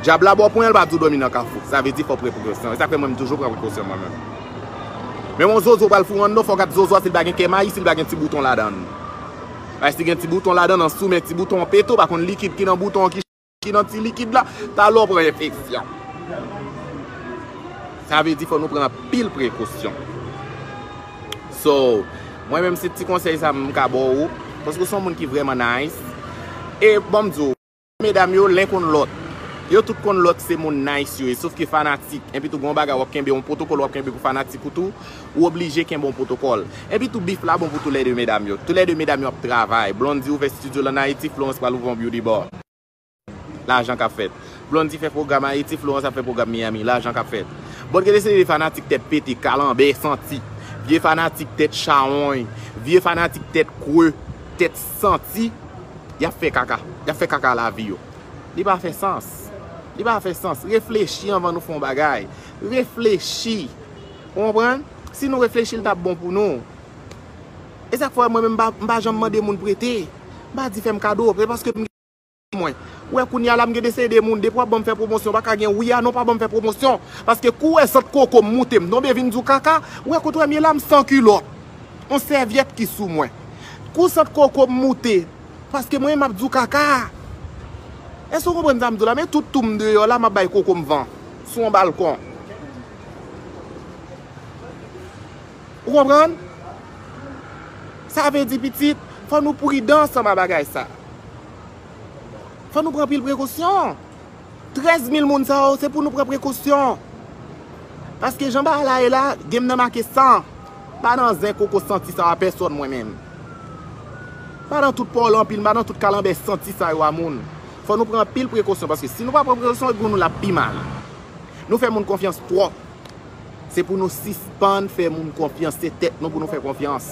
Dyab la ba w ponyen, l pa di w dòmi nan kafou. Sa vle di fò pran prekosyon. E sa k fè mwen, m toujou pran prekosyon mwen menm. Men yon zozo pral foure anndan, fò w gad zozo a si l pa gen kè mayi, si l pa gen ti bouton ladan l. Paske si gen ti bouton ladan l, an sou men ti bouton an pete, w pa konn likid ki nan bouton an ki, ki nan ti likid la, talè w pran enfeksyon. Sa vle di fò nou pran anpil prekosyon. So, mwen menm se ti konsèy sa m ka ba w, paske w se yon moun ki vrèman nice. E ban m di w, medam yo, len konn lòt. Yo tout konn lòt se moun nice yo ye, sof ke fanatik. Enpi tou, gen yon bagay w ap kenbe, yon pwotokòl w ap kenbe pou fanatik ou tou, ou oblije kenbe yon pwotokòl. Enpi tou, bif la bon pou toulède medam yo. Toulède medam yo ap travay. Blondy ouvè estidyo l ann Ayiti, Florence pral ouvè yon beauty bar. Lajan k ap fèt. Blondy fè pwogram Ayiti, Florence ap fè pwogram Miami. Lajan k ap fèt. Bon, gen de seri de fanatik tèt pete, kalanbè santi. Vye fanatik tèt chawony. Vye fanatik tèt kre, tèt santi. Y ap fè kaka. Y ap fè kaka lavi yo. Li pa fè sans. Li pa fè sans. Reflechi anvan nou fè yon bagay. Reflechi. Ou konprann? Si nou reflechi, l t ap bon pou nou. E sa k fè mwen menm m pa, m pa janm mande moun prete. M pa di fè m kado. Se paske m gen mwen. Ou wè kounye a la m gen de seri de moun. Depi w ap ban m fè pwomosyon, pa ka gen wi a non, pa ban m fè pwomosyon. Paske kou w wè sant koko m moute, m tonbe vin di w kaka. Ou wè kote w wè m ye la, m san kilòt. Yon sèvyèt ki sou mwen. Kou sant koko m moute, paske mwen menm m ap di w kaka. Èske w konprann sa m di w la? Men tout tou m deyò la, m ap bay koko m van sou yon balkon. Ou konprann? Sa vle di, pitit, fò nou pridan ansanm a bagay sa. Fò nou pran anpil prekosyon. Trèz mil moun sa yo, se pou nou pran prekosyon. Paske jan bagay la ye la, gen m nan make san. M pa nan zen koko santi sa a pèsòn mwen menm. M pa nan tout pòl anpil, m pa nan tout kalanbè santi sa yo a moun. Fò nou pran anpil prekosyon, paske si nou pa pran prekosyon, goun nou l ap pi mal. Nou fè moun konfyans twòp. Se pou nou sispann fè moun konfyans, se tèt nou pou nou fè konfyans.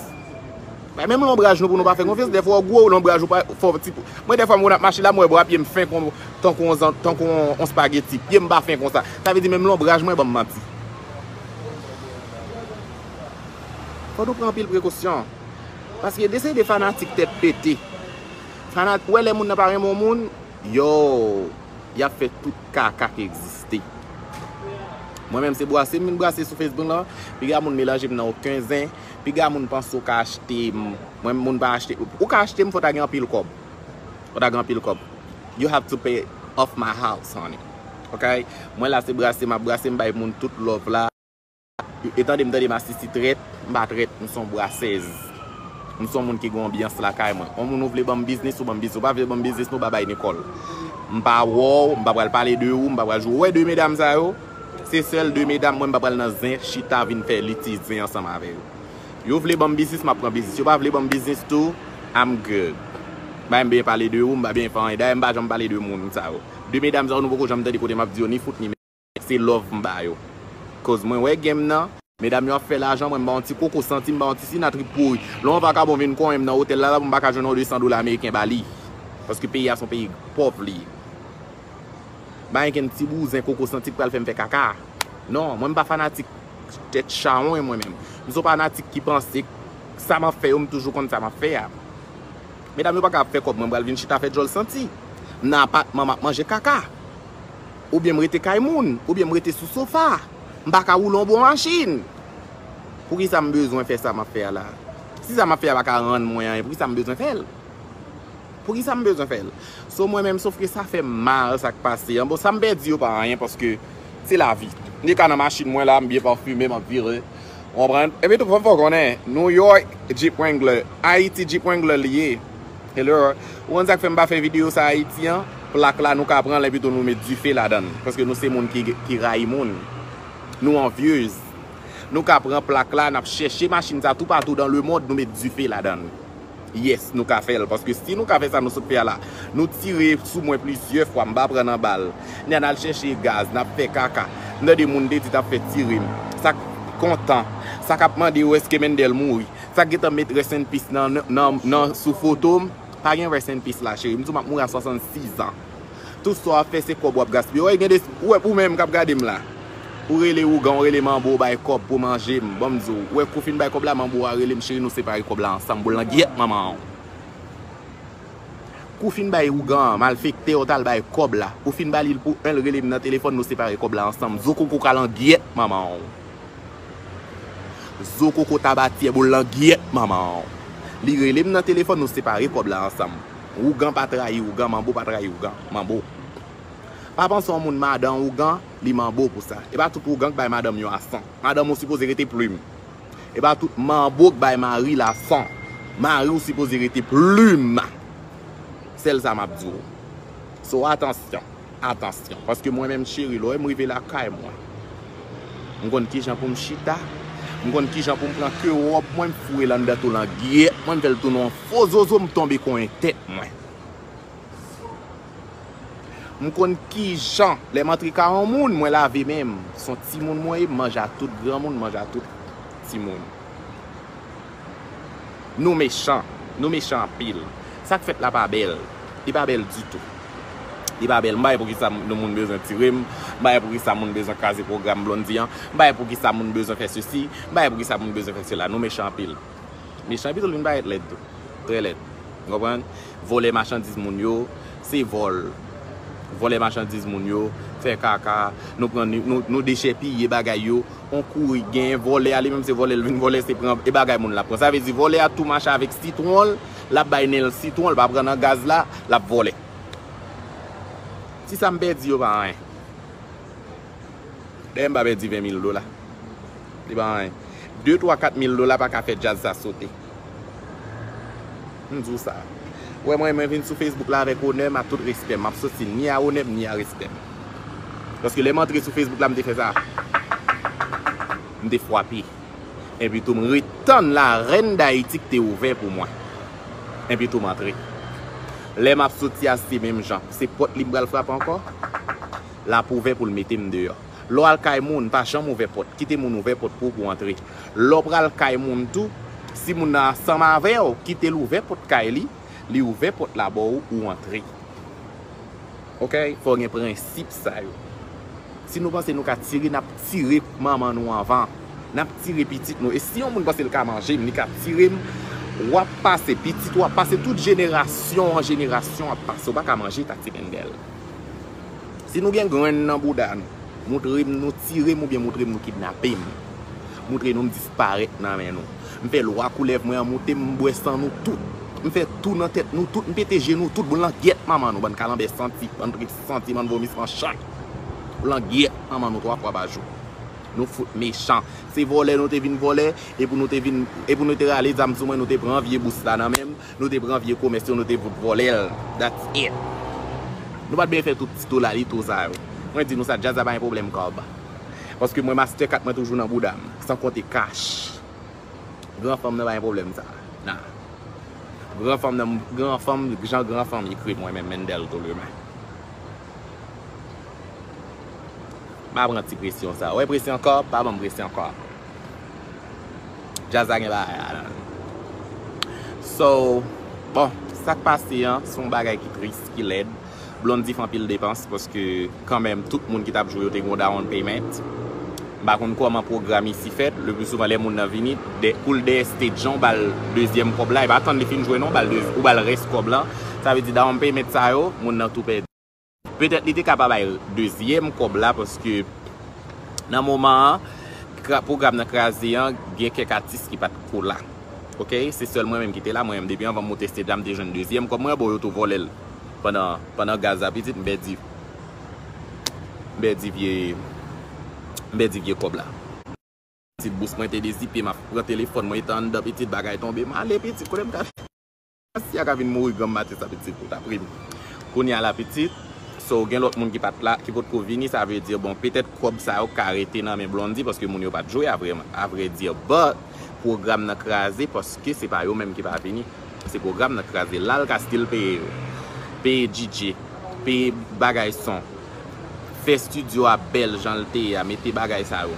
Bay menm lonbraj nou pou nou pa fè konfyans, dèfwa w gwo, lonbraj ou pa fò ti pou. Mwen dèfwa m konn ap mache la, m wè bwa pye m fen kon, tankou yon zan-, tankou yon, yon spageti. Pye m pa fen konsa. Sa vle di menm lonbraj mwen ban m manti. Fò nou pran anpil prekosyon. Paske de seri de fanatik tèt pete. Fanat-, ou wè lè moun nan pa renmen yon moun, yo, y ap fè tout kaka ki egziste. Mwen menm se brase m vin brase sou Facebook lan, piga moun melanje m nan okenn zen, piga moun panse w ka achte m. Mwen moun pa achte, ou ka achte m fò w ta gen anpil kòb. Fò w ta gen anpil kòb. You have to pay off my house, honey. Ok? Mwen la se brase m ap brase, m bay moun tout love la. E tande m, tande m, asisi trèt, m pa trèt, m se yon brasèz. M se yon moun ki gen yon anbyans lakay mwen. Yon moun ou vle ban m biznis, ou ban m biznis. Ou pa vle ban m biznis, nou pa bay Nicole. M pa wè w, m pa pral pale de ou, m pa pral jwe. Ou wè de medam sa yo? Se sèl de medam mwen m pa pral nan zen chita vin fè litij zen ansanm avè yo. Yo vle ban m biznis, m ap pran biznis. Yo pa vle ban m biznis tou, I'm good. M pa byen pale de ou, m pa byen fè anyen. Dayè, m pa janm pale de moun sa yo. De medam sa yo, nou poko janm tande kote m ap di yo ni fout ni mèt. Se love m ba yo. Koz mwen wè game nan, medam yo ap fè lajan, mwen m ba yon ti koko santi, m ba yon ti sinat trip pouri. Lè yon vakabon vin konyen m nan otèl la, la pou m pa ka jwenn yon de san dola ameriken ba li. Paske peyi a se yon peyi pòv li ye. M pa gen ti bouzen koko santi k pral fè m fè kaka. Non, mwen m pa fanatik tèt chawony mwen menm. M se yon fanatik ki panse sa m ap fè yo, m toujou konn sa m ap fè a. Medam yo pa ka ap fè kòb, mwen pral vin chita fè djòl santi. M nan apatman, m ap manje kaka. Oubyen m rete kay moun, oubyen m rete sou sofa. M pa ka woule yon bon machin. Poukisa m bezwen fè sa m ap fè a la? Si sa m ap fè a pa ka rann mwen anyen, poukisa m bezwen fè l? Poukisa m bezwen fè l? So mwen menm, sof ke sa fè m mal sa k pase an. Bon, sa m pèdi yo pa anyen paske se lavi. M te ka nan machin mwen la, m byen pafime, m ap vire. Ou konprann? Epi tou, fò, fò konnen, New York, Jeep Wrangler. Ayiti, Jeep Wrangler li ye. Hello. Ou konn sa k fè m pa fè videyo sa Ayiti an? Plak la, nou ka pran l, epi tou nou met dife ladan l. Paske nou se moun ki, ki rayi moun. Nou anvyez. Nou ka pran plak la, n ap chèche machin sa toupatou dan lemonn, nou met dife ladan l. Yes, nou ka fè l. Paske si nou ka fè sa nou sot fè a la, nou tire sou mwen plizyè fwa, m pa pran nan bal. N al chèche gaz, n ap fè kaka. M tande moun te di t ap fè tire m. Sa k kontan, sa k ap mande yo èske Mendel mouri. Sa k gentan met rest in peace nan, nan, nan sou foto m. Pa gen rest in peace la, cheri. M di w m ap mouri a swasannsis an. Tout sa w ap fè, se kòb w ap gaspiye. Wè, gen de, ou wè, ou menm k ap gade m la. Ou rele ougan, ou rele manbo, ou bay kòb pou manje m. Ban m di w, ou wè, kou fin bay kòb la, manbo a rele m, cheri, nou separe kòb la ansanm. Pou langyèt manman w. Kou fin bay ougan an, malfektè, ou t al bay kòb la. Ou fin ba li l pou en, l rele m nan telefòn, nou separe kòb la ansanm. Zo koko ka langyèt manman w. Zo koko tabatyè boul langyèt manman w. Li rele m nan telefòn, nou separe kòb la ansanm. Ougan pa trayi ougan, manbo pa trayi ougan, manbo. Pa panse yon moun madan ougan, li manbo pou sa. E pa tout ougan k bay madanm yo a san. Madanm ou sipoze rete plim. E pa tout manbo k bay mari l a san. Mari w sipoze rete plim. Sèl sa m ap di w. So, atansyon, atansyon. Paske mwen menm cheri, lè w wè m rive lakay mwen, m konn kijan pou m chita, m konn kijan pou m pran ke wòb mwen, m foure l anndan tou langyèt mwen, m fè l tounen yon fo zozo, m tonbe konyen tèt mwen. M konn kijan, lè m antre kay yon moun, mwen lave men m. Se yon timoun mwen ye, m manje a tout granmoun, m manje a tout timoun. Nou mechan. Nou mechan anpil. Sa k fèt la pa bèl. Li pa bèl ditou. Li pa bèl. M pa wè poukisa nou moun bezwen tire m. M pa wè poukisa moun bezwen kraze pwogram Blondy an. M pa wè poukisa moun bezwen fè sesi. M pa wè poukisa moun bezwen fè sela. Nou mechan anpil. Mechan epi tou li vin parèt lèd tou. Trè lèd. Ou konprann? Vòlè machandiz moun yo, se vòl. Vòlè machandiz moun yo, fè kaka, nou pran, nou, nou dechèpiye bagay yo. On kouri, genyen vòlè a, li menm se vòlè, l vin vòlè, se pran e bagay moun l ap pran. Sa vle di vòlè a tou mache avèk sitwon l, l ap bay nen l sitwon, l pa pran nan gaz la, l ap vòlè. Ti sa m pèdi yo pa anyen. Dayè m pa pèdi ven mil dola. Li pa anyen. De, twa, kat mil dola pa ka fè djaz sa sote. M di w sa. Ou wè mwen, mwen vin sou Facebook la avèk onè m, a tout respè m. M ap soti ni a onè m, ni a respè m. Paske lè m antre sou Facebook la, m te fè sa. M te frape. Epi tou, m ret tann Larèn Dayiti ki te ouvè pou mwen. Epi tou, m antre. Lè m ap soti a, se menm jan. Se pòt li m pral frape ankò. L ap ouvè pou l mete m deyò. Lè w al kay moun, pa janm ouvè pòt. Kite moun ouvè pòt pou ou pou w antre. Lè w pral kay moun tou, si moun nan ansanm avè w, kite l ouvè pòt kay li, li ouvè pòt la ba w, ou antre. Oke? Fò w gen prensip sa yo. Si nou panse nou ka tire, n ap tire manman nou anvan. N ap tire pitit nou. E si yon moun panse l ka manje m, li ka tire m, w ap pase, pitit ou ap pase, tout jenerasyon an jenerasyon ap pase. Ou pa ka manje Tati Bengel. Si nou gen grenn nan bouda nou, montre m nou tire m oubyen montre m nou kidnape m. Montre nou m disparèt nan men nou. M fè lwa koulèv mwen an moute m, m bwè san nou tout. M fè tou nan tèt nou tout, m pete je nou tout, boul langyèt manman nou, bann kalanbè santi, bann trip santi, bann vomi san chay. Boul langyèt manman nou twa fwa pa jou. Nou fout mechan. Se vòlè nou te vin vòlè, e pou nou te vin, e pou nou te rale zam sou mwen, nou te pran vye bous la nan men m, nou te pran vye komès yo, nou te fout vòlè l. That's it. Nou pa t bezwen fè tout ti tolalito sa yo. Mwen di nou sa, djaz la pa gen pwoblèm kòb. Paske mwen master kat mwen toujou nan bouda m, san konte kach. Gran fanm nan pa gen pwoblèm sa. Nah. Gran fanm nan, gran fanm, jan gran fanm ekri mwen menm Mendel Tolemain. Pa pran ti presyon sa. Wè presyon kòb, pa ban m presyon kòb. Djaz la gen bagay ladan l. So, bon, sa k pase an, se yon bagay ki tris, ki lèd. Blondy fè anpil depans, paske kanmenm, tout moun ki t ap jwe yo te gen yon down payment. M pa konn kòman pwogram isi fèt, le pli souvan lè moun nan vini, dè, pou l dèyè stage an, ou ba l dezyèm kòb la, e pa tann li fin jwe non, ou ba l de, ou ba l rès kòb la. Sa vle di down payment sa yo, moun nan tou pèdi. Petèt li te ka pa bay dezyèm kòb la, paske nan moman an, kra-, pwogram nan kraze an, gen kèk atis ki pa t ko la. Oke? Se sèl mwen menm ki te la, mwen menm depi anvan m moute stage la, m te jwenn dezyèm kòb mwen, bon, yo tou vòlè l. Pandan, pandan gaz la pitit, m pèdi, m pèdi vye, m pèdi vye kòb la. Pitit bous mwen te dezipe, m ap pran telefòn mwen, etan anndan pitit, bagay tonbe, m ale pitit, kote m ka fè? Asya ka vin mouri granm maten sa pitit, ou ta pri m. Kounye a la pitit, so gen lòt moun ki pa t la, ki potko vini, sa vle di, bon, petèt kòb sa yo ka rete nan men Blondy, paske moun yo pa t jwe, a vrè, a vrè di, but, pwogram nan kraze, paske se pa yo menm ki pa vini. Se pwogram nan kraze. La l ka still peye yo. Peye D J, peye bagay son. Fè estidyo a bèl jan l te ye a, mete bagay sa yo.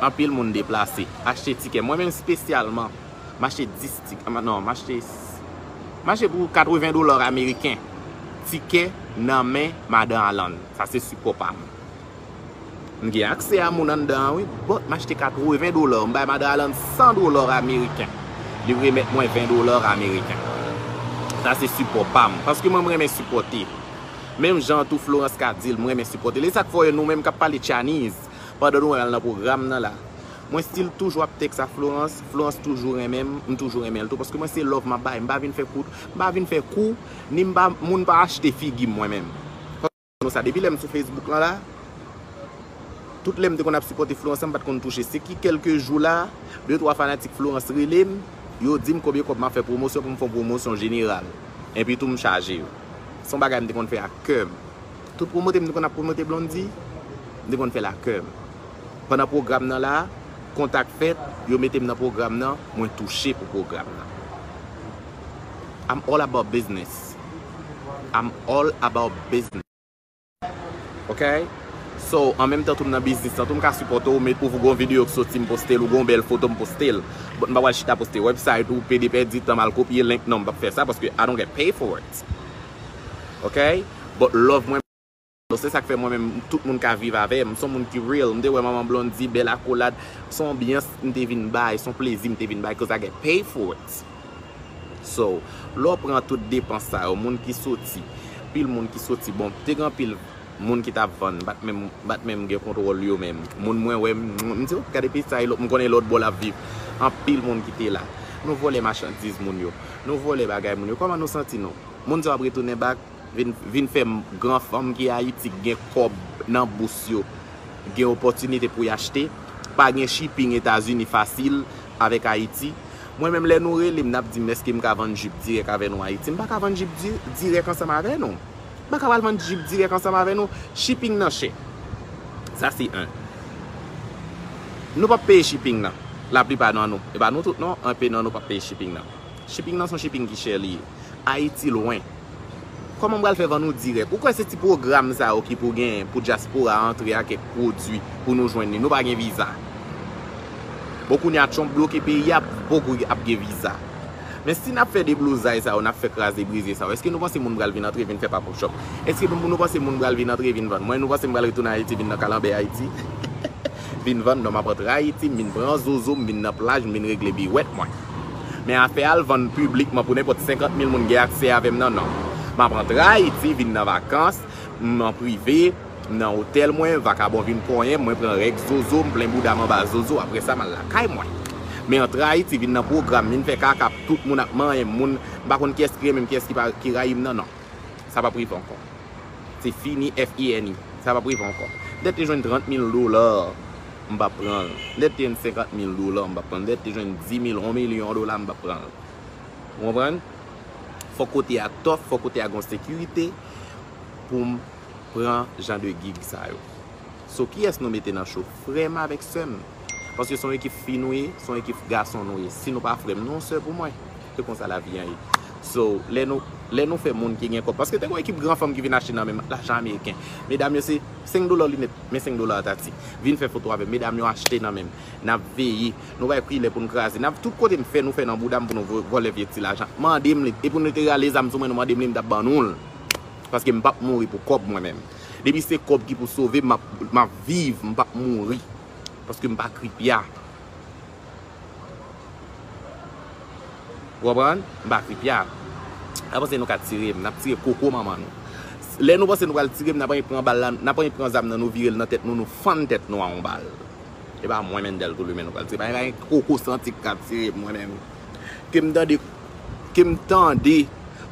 Anpil moun deplase, achte tikè. Mwen menm espesyalman, m achte dis tikè, non, m achte, m achte pou katreven dola ameriken. Tikè nan men Madan Alan. Sa se sipò pa m. M gen aksè a moun anndan an, wi. But, m achte katreven dola. M bay Madan Alan san dola ameriken. Li remèt mwen ven dola ameriken. Sa se sipò pa m. Paske mwen, m renmen sipòte. Menm jan tou Florence ka di l, m renmen sipòte l. E sa k fè w wè nou menm k ap pale Chinese, pandan nou al nan pwogram nan la, Mwen still toujou ap tèks a Florence, Florence toujou renmen m, m toujou renmen l tou, paske mwen se love m ap bay, m pa vin fè kou, m pa vin fè kou, ni m pa, moun pa achte figi m mwen menm. Konn sa, depi lè m sou Facebook lan la, tout lè m te konn ap sipòte Florence, m pa t konn touche. Se ki kèlke jou la, de twa fanatik Florence rele m, yo di m konbyen kòb m ap fè pwomosyon pou m fè yon pwomosyon jeneral. Enpi tou m chaje yo. Se yon bagay m te konn fè ak kè m. Tout pwomote m te konn ap pwomote Blondy, m te konn fè l ak kè m. Pandan pwogram nan la, kontak fèt, yo mete m nan pwogram nan, mwen touche pou pwogram nan. I'm all about business. I'm all about business. Ok? So, an menm tan tou m nan biznis lan, tou m ka sipòte w, ou met, ou gon videyo k soti m poste l, ou gon bèl foto m poste l. But m pa pral chita poste website ou, pede pèdi tan m al kopye link, non, m p ap fè sa, paske I don't get paid for it. Ok? But love mwen, se sa k fè mwen menm, tout moun ka viv avè m. M se yon moun ki real. M te wè manman Blondy, bèl akolad, se yon anbyans m te vin bay, se yon plezi m te vin bay, 'cause I get paid for it. So, lè w pran tout depans sa yo, moun ki soti, pil moun ki soti, bon, te gen anpil moun ki t ap vann, m pa t menm, m pa t menm gen kontwòl yo menm. Moun mwen wè, m, m di, "Oh, gade peyi sa, e lòt, m konnen lòt bò l ap viv." Anpil moun ki te la. Nou vòlè machandiz moun yo. Nou vòlè bagay moun yo. Kòman nou santi nou? Moun sa yo ap retounen back, vin, vin fè m, gran fanm ki Ayiti k gen kòb nan bous yo, gen opòtinite pou y achte, pa gen shipping Etazini fasil avèk Ayiti. Mwen menm, lè nou rele m, n ap di m, "Èske m ka vann jip dirèk avè nou Ayiti?" M pa ka vann jip di-, dirèk ansanm avè nou. M pa ka pral vann jip dirèk ansanm avè nou. Shipping nan chè. Sa se en. Nou p ap peye shipping nan. Laplipa nan nou. E pa nou tout non, anpe nan nou p ap peye shipping nan. Shipping nan se yon shipping ki chè li ye. Ayiti lwen. Kòman m pral fè vann ou dirèk? Ou kwè se ti pwogram sa yo ki pou genyen pou dyaspora antre ak kèk pwodui pou nou jwenn li? Nou pa gen viza. Bon, kounye a Trump bloke peyi a, poko ap gen viza. Men si n ap fè deblozay sa yo, n ap fè kraze brize sa yo, èske nou panse moun pral vin antre vin fè pop-up shop? Èske nou, nou panse moun pral vin antre vin vann? Mwen, nou panse m pral retounen Ayiti vin nan kalanbè Ayiti? Vin vann, non, m ap antre Ayiti, m vin pran zozo, m vin nan plaj, m vin regle biwèt mwen. Men afè al vann piblikman pou nenpòt senkant mil moun gen aksè avè m nan, non. M ap antre Ayiti, vin nan vakans, m an prive, m nan otèl mwen, vakabon vin konyen m, mwen pran règ zozo, m plen bouda m anba zozo, apre sa m al lakay mwen. Men antre Ayiti, vin nan pwogram, vin fè kaka, tout moun ap manyen moun, m pa konn kiyès ki renmen m, kiyès ki pa, ki rayi m nan, non. Sa p ap rive ankò. Se fini, F I N I. Sa p ap rive ankò. Lè te jwenn trant mil dola, m p ap pran l. Lè te jwenn senkant mil dola, m p ap pran l. Lè te jwenn di mil, yon milyon dola, m p ap pran l. Ou konprann? Fòk kote a tòf, fòk kote a gon sekirite pou m pran jan de gig sa yo. So, kiyès nou mete nan cho? Frè m avèk sè m. Paske se yon ekip fi nou ye, se yon ekip gason nou ye. Si nou pa frè m, nou yon sè pou mwen. Se konsa lavi an ye. So, lè nou, lè nou fè moun ki gen kòb, paske te gen ekip gran fanm ki vin achte nan men m, lajan ameriken. Medam yo se senk dola linèt, men senk dola tati. Vin fè foto avè m, medam yo achte nan men m. N ap veye, nou pa kilè pou n kraze. N ap tout kote m fè, nou fè nan bouda m pou nou vo-, vòlè vye ti lajan. Mande m li, e pou nou te rale zam sou mwen, nou mande m li, m t ap ban nou l. Paske m p ap mouri pou kòb mwen menm. Depi se kòb ki pou sove m, m ap, m ap viv, m p ap mouri. Paske m pa kripya. Ou konprann? M pa kripya. N ap panse nou ka tire m, n ap tire koko manman nou. Lè nou panse nou pral tire m, n ap annik pran bal la, n ap annik pran zam nan, nou vire l nan tèt nou, nou fann tèt nou a yon bal. E pa mwen, Mendel Tolumen, nou pral tire. Pa gen koko santi k ka tire m mwen menm. Ke m tande, ke m tande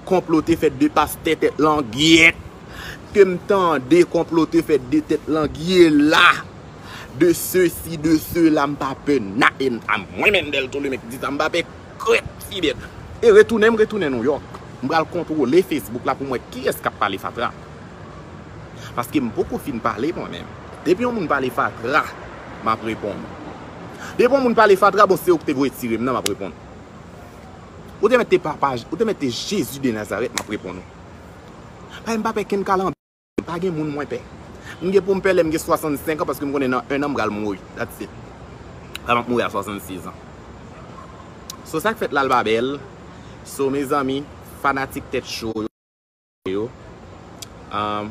konplo te fèt de pastè tèt langyèt. Ke m tande konplo te fèt de tèt langyèt la. De sesi, de sela, m pa pè nayen. A mwen, Mendel Tolumen k di sa, m pa pè krèt fidèl. E retounen, m retounen Nouyòk. M pral kontwole Facebook la pou m wè kiyès k ap pale fatra. Paske m poko fin pale mwen menm. Depi yon moun pale fatra, m ap reponn. Depi yon moun pale fatra, bon, se ou ki te voye tire m nan, m ap reponn. Ou te mèt te papa, ou te mèt te Jezi de Nazarèt, m ap reponn ou. Paske m pa pè kenn kalanbè, pa gen moun mwen pè. M gen pou m pè lè m gen swasannsenk an, paske m konnen nan en an m pral mouri. That's it. Paske m ap mouri a swasannsèz an. So, sa k fèt la, l pa bèl. So, mezanmi, fanatik tèt cho yo, yo, um,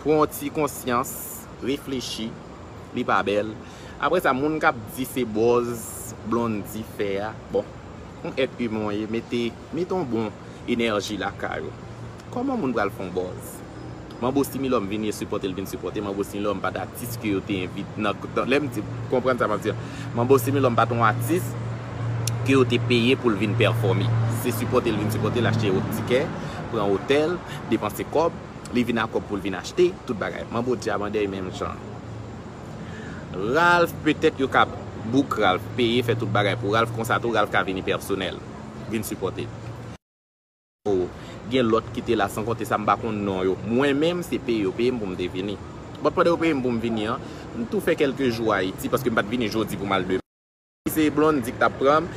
pran yon ti konsyans, reflechi, li pa bèl. Apre sa, moun k ap di se buzz Blondy fè a, bon, yon èt imen w ye, mete, mete yon bon enèji lakay ou. Kòman moun pral fè yon buzz? Manbo Similòm vini e sipòte l vin sipòte. Manbo Similòm pa t atis ke yo te envite nan, nan, lè m di, konprann sa m ap di an. Manbo Similòm pa t yon atis ke yo te peye pou l vin pèfòme. Se sipòte l vin sipòte, l achte yon tikè, pran otèl, depanse kòb, li vin ak kòb pou l vin achte, tout bagay. Manbo Djamandèy menm jan. Ralph, petèt yo ka book Ralph, peye, fè tout bagay pou Ralph, konsa tou Ralph ka vini pèsonèl, vin sipòte. Gen lòt ki te la, san konte sa m pa konn non yo. Mwen menm, se peye yo peye m pou m te vini. But pandan yo peye m pou m vini an, m tou fè kèlke jou Ayiti, paske m pa t vini jodi pou m al demen. Se Blondy ki t ap pran m.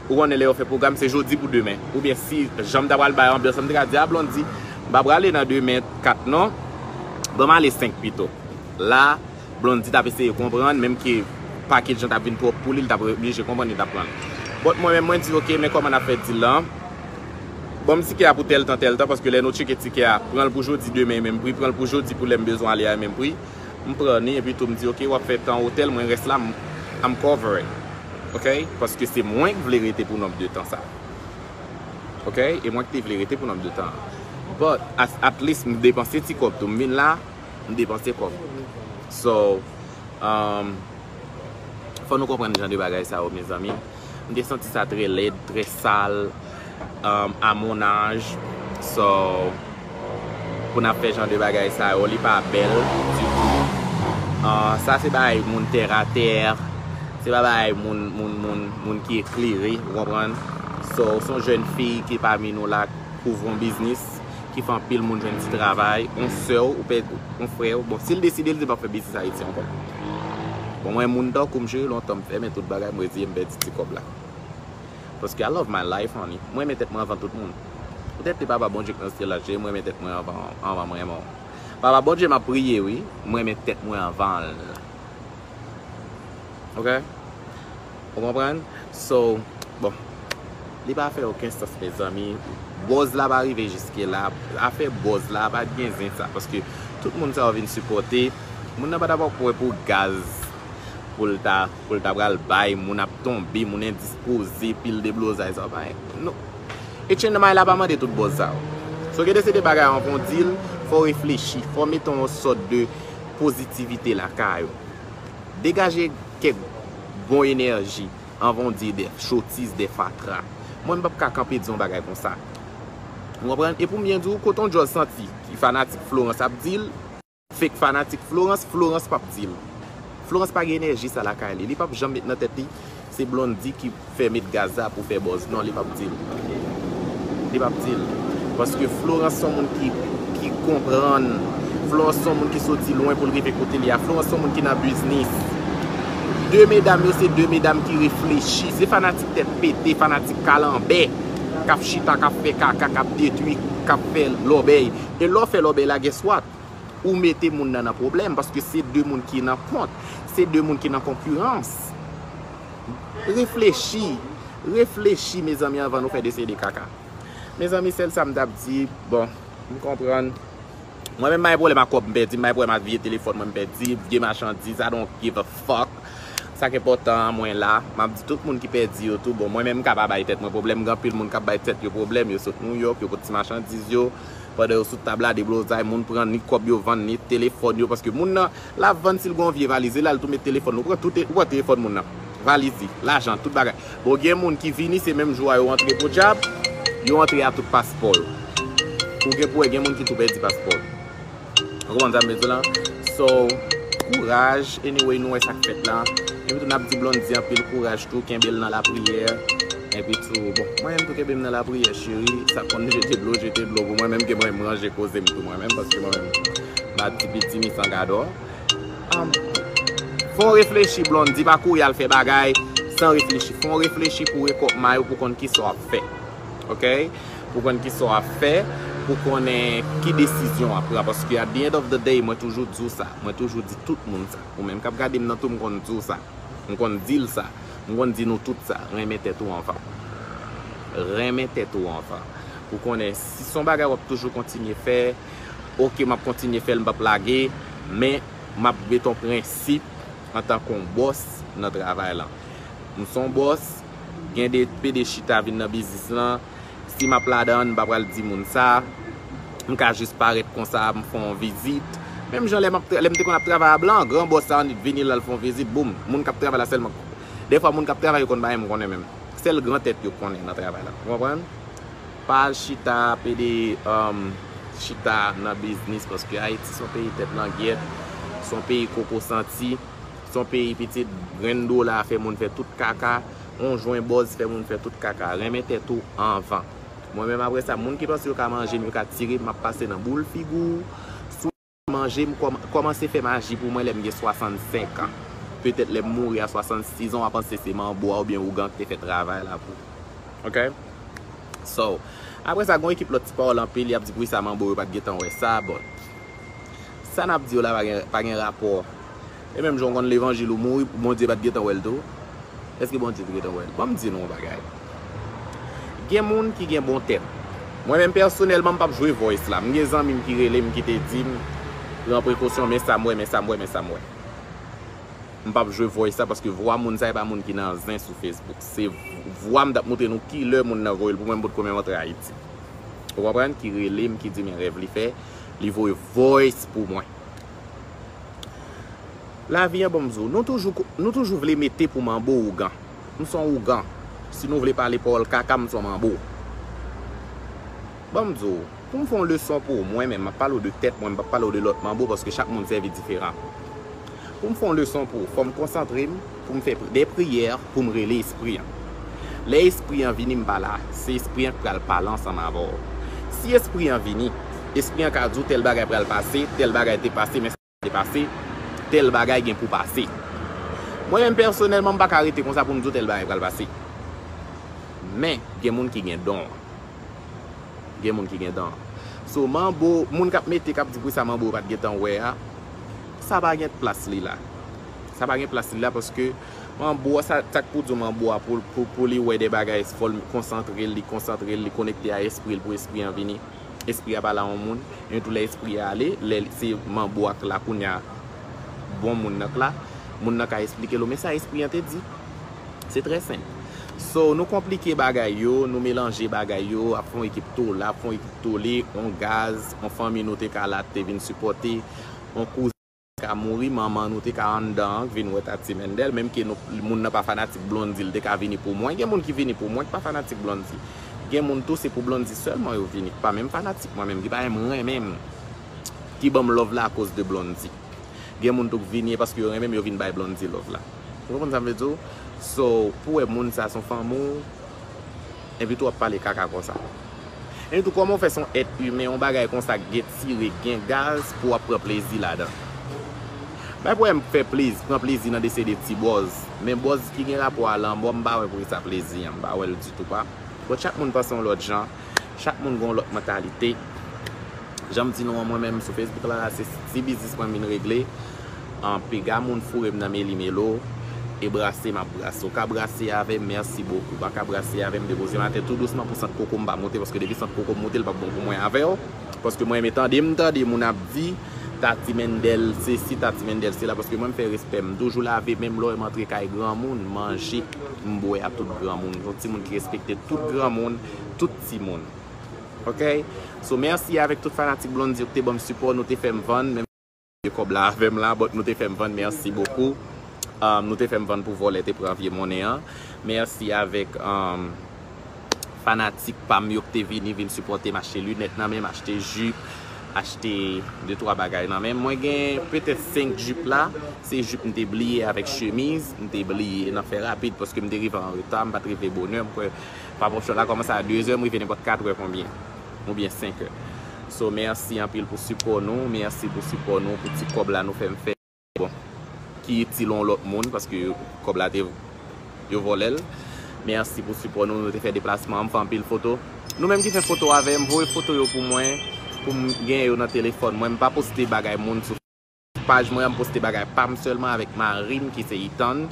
Ou konnen lè yo fè pwogram, se jodi pou demen. Oubyen si jan m ta pral bay anbyans lan, m te ka di, a Blondy, m pa prale nan demen kat non. Ban m ale senk pito. La, Blondy t ap eseye konprann, menm ke package lan t ap vin twòp pou li, li t ap oblije konprann, li t ap pran l. But mwen menm, mwen di, oke, men kòman n ap fè deal lan? Ban m tikè a pou tèl tan, tèl tan, paske lè nou tcheke tikè a, pran l pou jodi, demen e menm pri, pran l pou jodi, pou lè m bezwen ale a e menm pri. M pran ni, epi tou m di, oke, w ap fè tan otèl, mwen rès la, m, I'm covered. Oke? Paske se mwen k vle rete pou nonb de tan sa. Oke? E mwen ki te vle rete pou nonb de tan. But, at, at least, m depanse ti kòb tou. M vin la, m depanse kòb. So, um, fò nou konprann jan de bagay sa yo, mezanmi. M te santi sa trè lèd, trè sal, um, à mon âge. So, pou n ap fè jan de bagay sa yo, li pa bèl ditou. Ah, sa se bagay moun tèratè, se pa bagay moun, moun, moun, moun ki eklere, ou konprann? So, se yon jèn fi ki pami nou la k ouvri yon biznis, ki fè anpil moun jwenn ti travay, yon sè w, ou pè, yon frè w. Bon, si l deside, l di l p ap fè biznis Ayiti ankò. Bon, mwen, moun tankou m, jere lontan m fèmen tout bagay, m reziye m pèdi ti kòb la. Paske I love my life, honey. Mwen renmen tèt mwen anvan tout moun. Poutèt se Papa Bondye k nan syèl la, jere, mwen renmen tèt mwen anvan, anvan mwen menm. Papa Bondye, m ap priye, wi. Mwen renmen tèt mwen anvan l. Oke? Ou konprann? So, bon, li pa fè okenn sans, mezanmi. Buzz la pa rive jiske la. Afè buzz la pa t gen zen sa. Paske tout moun sa yo vin sipòte. Moun nan pa t ap ap wè pou gaz. Pou l ta, pou l ta pral bay, moun ap tonbe, moun endispoze, pil deblozay, sa pa, non. H and M la pa mande tout buzz sa yo. So, gen de se de bagay anvan w di l, fò w reflechi, fò w mete yon sòt de pozitivite lakay ou. Degaje kèk bon enèji anvan w di de sotiz, de fatra. Mwen, m p ap ka kanpe di yon bagay konsa. Ou konprann? E pou m byen di w, kote yon djòl santi ki fanatik Florence ap di l, fake fanatik Florence, Florence p ap di l. Florence pa gen enèji sa lakay li. Li p ap janm met nan tèt li se Blondy ki fè met gaz la pou fè buzz. Non, li p ap di l. Li p ap di l. Paske Florence se yon moun ki, ki konprann. Florence se yon moun ki soti lwen pou l rive kote l ye a. Florence se yon moun ki nan biznis. De medam yo se de medam ki reflechi. Se fanatik tèt pete, fanatik kalanbè k ap chita, k ap fè kaka, k ap detwi, k ap fè lòbèy. E lè w fè lòbèy la, guess what? Ou mete moun nan nan pwoblèm, paske se de moun ki nan kont, se de moun ki nan konkirans. Reflechi, reflechi, mezanmi, anvan nou fè de se de kaka. Mezanmi, sèl sa m t ap di, bon, m konprann. Mwen menm, m pa gen pwoblèm ak kòb m pèdi, m pa gen pwoblèm ak vye telefòn mwen m pèdi, vye machandiz, I don't give a fuck. Sa k enpòtan an, mwen la. M ap di tout moun ki pèdi yo tou, bon, mwen menm, m ka pa bay tèt mwen pwoblèm, gen anpil moun k ap bay tèt yo pwoblèm, yo sot Nouyòk, yo pot ti machandiz yo, pandan yo sou tab la, deblozay, moun pran ni kòb yo vann, ni telefòn yo, paske moun nan, l ap vann si l gen yon vye valiz, e la l tou met telefòn, ou pran tout, ou pran telefòn moun nan, valiz li, lajan, tout bagay. Bon, gen moun ki vini, se menm jou a yo antre podyab, yo antre a tout paspò yo. Ou gen pou wè, gen moun ki tou pèdi paspò yo. Ou konprann sa m vle di w la? So, kouraj. Anyway, nou wè sa k fèt la. Epi tou, n ap di Blondy anpil kouraj tou. Kenbe l nan lapriyè. Epi tou, bon, mwen menm tou kenbe m nan lapriyè, cheri. Sa konn jete dlo, jete dlo pou mwen menm, ke mwen menm ranje koze m tou mwen menm, paske mwen menm, m pa ti piti, mi san gadò. Um, fò w reflechi, Blondy, pa kouri al fè bagay san reflechi. Fò w reflechi pou w rekòp may ou, pou w konn kisa w ap fè. Oke? Pou konn kisa w ap fè, pou konnen ki desizyon w ap pran. Paske at the end of the day, mwen toujou di w sa. Mwen toujou di tout moun sa. Ou menm k ap gade m nan tou, m konn di w sa. M konn di l sa. M konn di nou tout sa. Renmen tèt ou anvan. Renmen tèt ou anvan. Pou konnen si se yon bagay w ap toujou kontinye fè, oke, m ap kontinye fè l, m p ap lage, men m ap met yon prensip antanke yon bòs nan travay lan. M se yon bòs, gen de pede chita vin nan biznis lan. Si m ap ladan l, m pa pral di moun sa. M ka jis parèt konsa, m fè yon vizit. Menm jan lè m ap tra- lè m te konn ap travay a blan, gran bòs la annik vini la, l fè yon vizit, boum. Moun k ap travay la sèlman. Dèfwa, moun k ap travay yo konn pa menm konnen menm. Sèl gran tèt yo konnen nan travay la. Ou konprann? Pa al chita, pede um, chita nan biznis, paske Ayiti se yon peyi tèt langyèt, se yon peyi koko santi, se yon peyi pitit grenn dola fè moun fè tout kaka, yon jwen bòz fè moun fè tout kaka. Renmen tèt ou anvan. Mwen menm, apre sa, moun ki panse yo ka manje m, yo ka tire m, m ap pase nan boul figi w. Si w manje m, kòm- kòmanse fè maji pou mwen lè m gen swasannsenk an. Petèt lè m mouri a swasannsis an, w a panse se manbo a oubyen ougan ki te fè travay la pou. Ok? So, apre sa, gon ekip lòt ti pawòl anpil, y ap di poukisa manbo yo pa t gentan wè sa, but sa n ap di yo la pa gen, pa gen rapò. E menm jan w konn levanjil ou mouri, Bondye pa t gentan wè l tou. Èske Bondye te gentan wè l? Ban m di nou yon bagay. Gen moun ki gen bon tèt. Mwen menm pèsonèlman, m p ap jwe voice la. M gen zanmi m ki rele m, ki te di m, pran prekosyon, men sa m wè, men sa m wè, men sa m wè. M p ap jwe voice la paske vwa moun sa e pa moun ki nan zen sou Facebook. Se vwa m t ap montre nou kilè moun nan voye l pou mwen, m potko menm antre Ayiti. Ou konprann? Ki rele m, ki di men rèv li fè, li voye voice pou mwen. Lavi an, ban m di w, nou toujou, nou toujou vle mete pou manbo ougan. M se yon ougan. Si nou vle pale pawòl kaka, m se yon manbo. Ban m di w, pou m fè yon leson pou ou, mwen menm, m ap pale w de tèt mwen, m p ap pale w de lòt manbo, paske chak moun sèvi diferan. Pou m fè yon leson pou ou, fò m konsantre m, pou m fè pri- de priyè, pou m rele espri an. Lè espri an vini, m pa la, se espri an k pral pale ansanm avè w. Si espri an vini, espri an ka di w tèl bagay pral pase, tèl bagay te pase, men te pase, tèl bagay gen pou pase. Mwen menm pèsonèlman, m pa ka rete konsa pou m di w tèl bagay pral pase. Men, gen moun ki gen don an. Gen moun ki gen don an. So, manbo, moun k ap mete, k ap di poukisa manbo pa t gentan wè a, sa pa gen plas li la. Sa pa gen plas li la paske manbo a, sa, sa k pou di w manbo a pou, pou, pou li wè de bagay, fò l konsantre l, li konsantre l, li konekte a espri l pou espri an vini. Espri a pale a yon moun, men tou lè espri a ale, lè se manbo a k la kounye a, bon moun nan k la, moun nan ka esplike l ou men sa espri an te di. Se trè senp. So, nou konplike bagay yo, nou melanje bagay yo, ap fè yon ekip tole, ap fè yon ekip tole, yon gaz, yon fanmi nou te ka la te vin sipòte, yon kouzin ka mouri, manman nou te ka anndan an, k vin wè Tati Mendel, menm ke nou, moun nan pa fanatik Blondy, l te ka vini pou mwen. Gen moun ki vini pou mwen, ki pa fanatik Blondy. Gen moun tou, se pou Blondy sèlman yo vini, ki pa menm fanatik mwen menm, ki pa menm renmen m, ki ban m love la akoz de Blondy. Gen moun tou k vini e paske yo renmen m, yo vin bay Blondy love la. Ou konprann sa m vle di w? So, pou wè moun sa se yon fanmi w, epi tou w ap pale kaka konsa. Epi tou, kòman w fè se yon èt imen, yon bagay konsa k gen tire, k gen gaz, pou w ap pran plezi ladan? Bay pwoblèm fè plezi, pran plezi nan dese de ti bòz. Men bòz ki gen rapò a lanmò, m pa wè poukisa plezi an, m pa wè l ditou pa. But chak moun panse yon lòt jan, chak moun gen yon lòt mantalite. Jan m di nou an, mwen menm sou Facebook la, se ti biznis mwen m vin regle. An, piga moun foure m nan meli melo, e brase m ap brase. Ou ka brase avè m, mèsi bokou. Pa ka brase avè m, depoze m atè tou dousman pou sant koko m pa moute, paske depi sant koko m moute, l p ap bon pou mwen avè w. Paske mwen renmen tande, m tande moun ap di, Tati Mendel sesi, Tati Mendel sela, paske mwen m fè respè m. M toujou lave men m lè m antre kay granmoun, manje, m bwè ak tout granmoun. M se yon timoun ki respekte tout granmoun, tout timoun. Ok? So, mèsi avèk tout fanatik Blondy yo ki te ban m sipò, nou te fè m vann, menm de kòb la avè m la, but nou te fè m vann, mèsi bokou. Um, nou te fè m vann pou vòlè te pran vye monnen an. Mèsi avèk, um, fanatik pa m yo ki te vini, vin sipòte m, achte linèt nan men m, achte jip, achte de twa bagay nan men m. Mwen gen petèt senk jip la, se jip m te bliye avèk chemiz, m te bliye nan fè rapid paske m te rive an reta, m pa t rive bonè, m kwè promotion la kòmanse a de zè, m rive nenpòt kat è konbyen, oubyen senk è. So, mèsi anpil pou sipò nou, mèsi pou sipò nou, pou ti kòb la nou fè m fè. Bon, ki itil yon lòt moun, paske kòb la te, yo vòlè l. Mèsi pou sipò nou, nou te fè deplasman an, m fè anpil foto. Nou menm ki fè foto avè m, voye foto yo pou mwen, pou m gen yo nan telefòn mwen. M pa poste bagay moun sou paj mwen an, m poste bagay pa m sèlman avèk mari m ki se Ethan.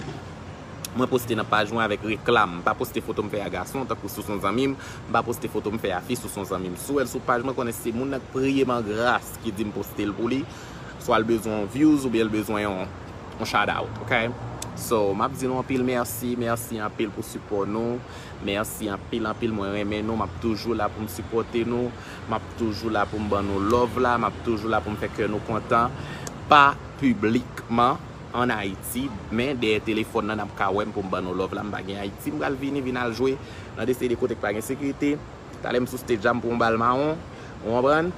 Mwen poste nan paj mwen avèk reklam. M pa poste foto m fè a gason, tankou si w se yon zanmi m. M pa poste foto m fè a fi, si w se yon zanmi m. Si w wè l sou paj mwen, konnen se moun nan k priye m an gras ki di m poste l pou li. Swa l bezwen yon views oubyen l bezwen yon, yon shout out, ok? So, m ap di nou anpil mèsi, mèsi anpil pou sipò nou. Mèsi anpil, anpil, mwen renmen nou, m ap toujou la pou m sipòte nou. M ap toujou la pou m ban nou love la, m ap toujou la pou m fè kè nou kontan. Pa piblikman ann Ayiti, men dèyè telefòn nan n ap ka wè m pou m ban nou love la. M pa gen Ayiti, m pral vini, vin al jwe nan de seri de kote k pa gen sekirite. Talè m sou stage la, m pran yon bal mawon. Ou konprann?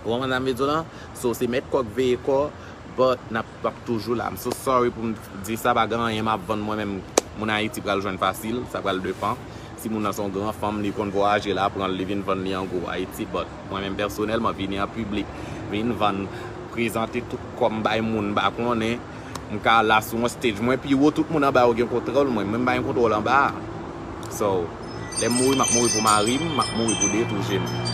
Ou konprann sa m vle di w lan? So, se mèt kò k veye kò, but n ap, n ap toujou la. I'm so sorry pou m di sa, pa gen anyen m ap vann mwen menm. Moun Ayiti pral jwenn fasil, sa pral depan. Si moun nan se yon gran fanm, li konn vwayaje la, pran l, li vin vann li an gwo Ayiti, but mwen menm pèsonèlman, vini an piblik, vin vann, prezante tout kò m bay moun m pa konnen, m ka la sou yon stage, mwen pi wo tout moun anba yo gen kontwòl mwen, mwen m pa gen kontwòl anba a. So, lè m mouri, m ap mouri pou mari m, m ap mouri pou de tou je m.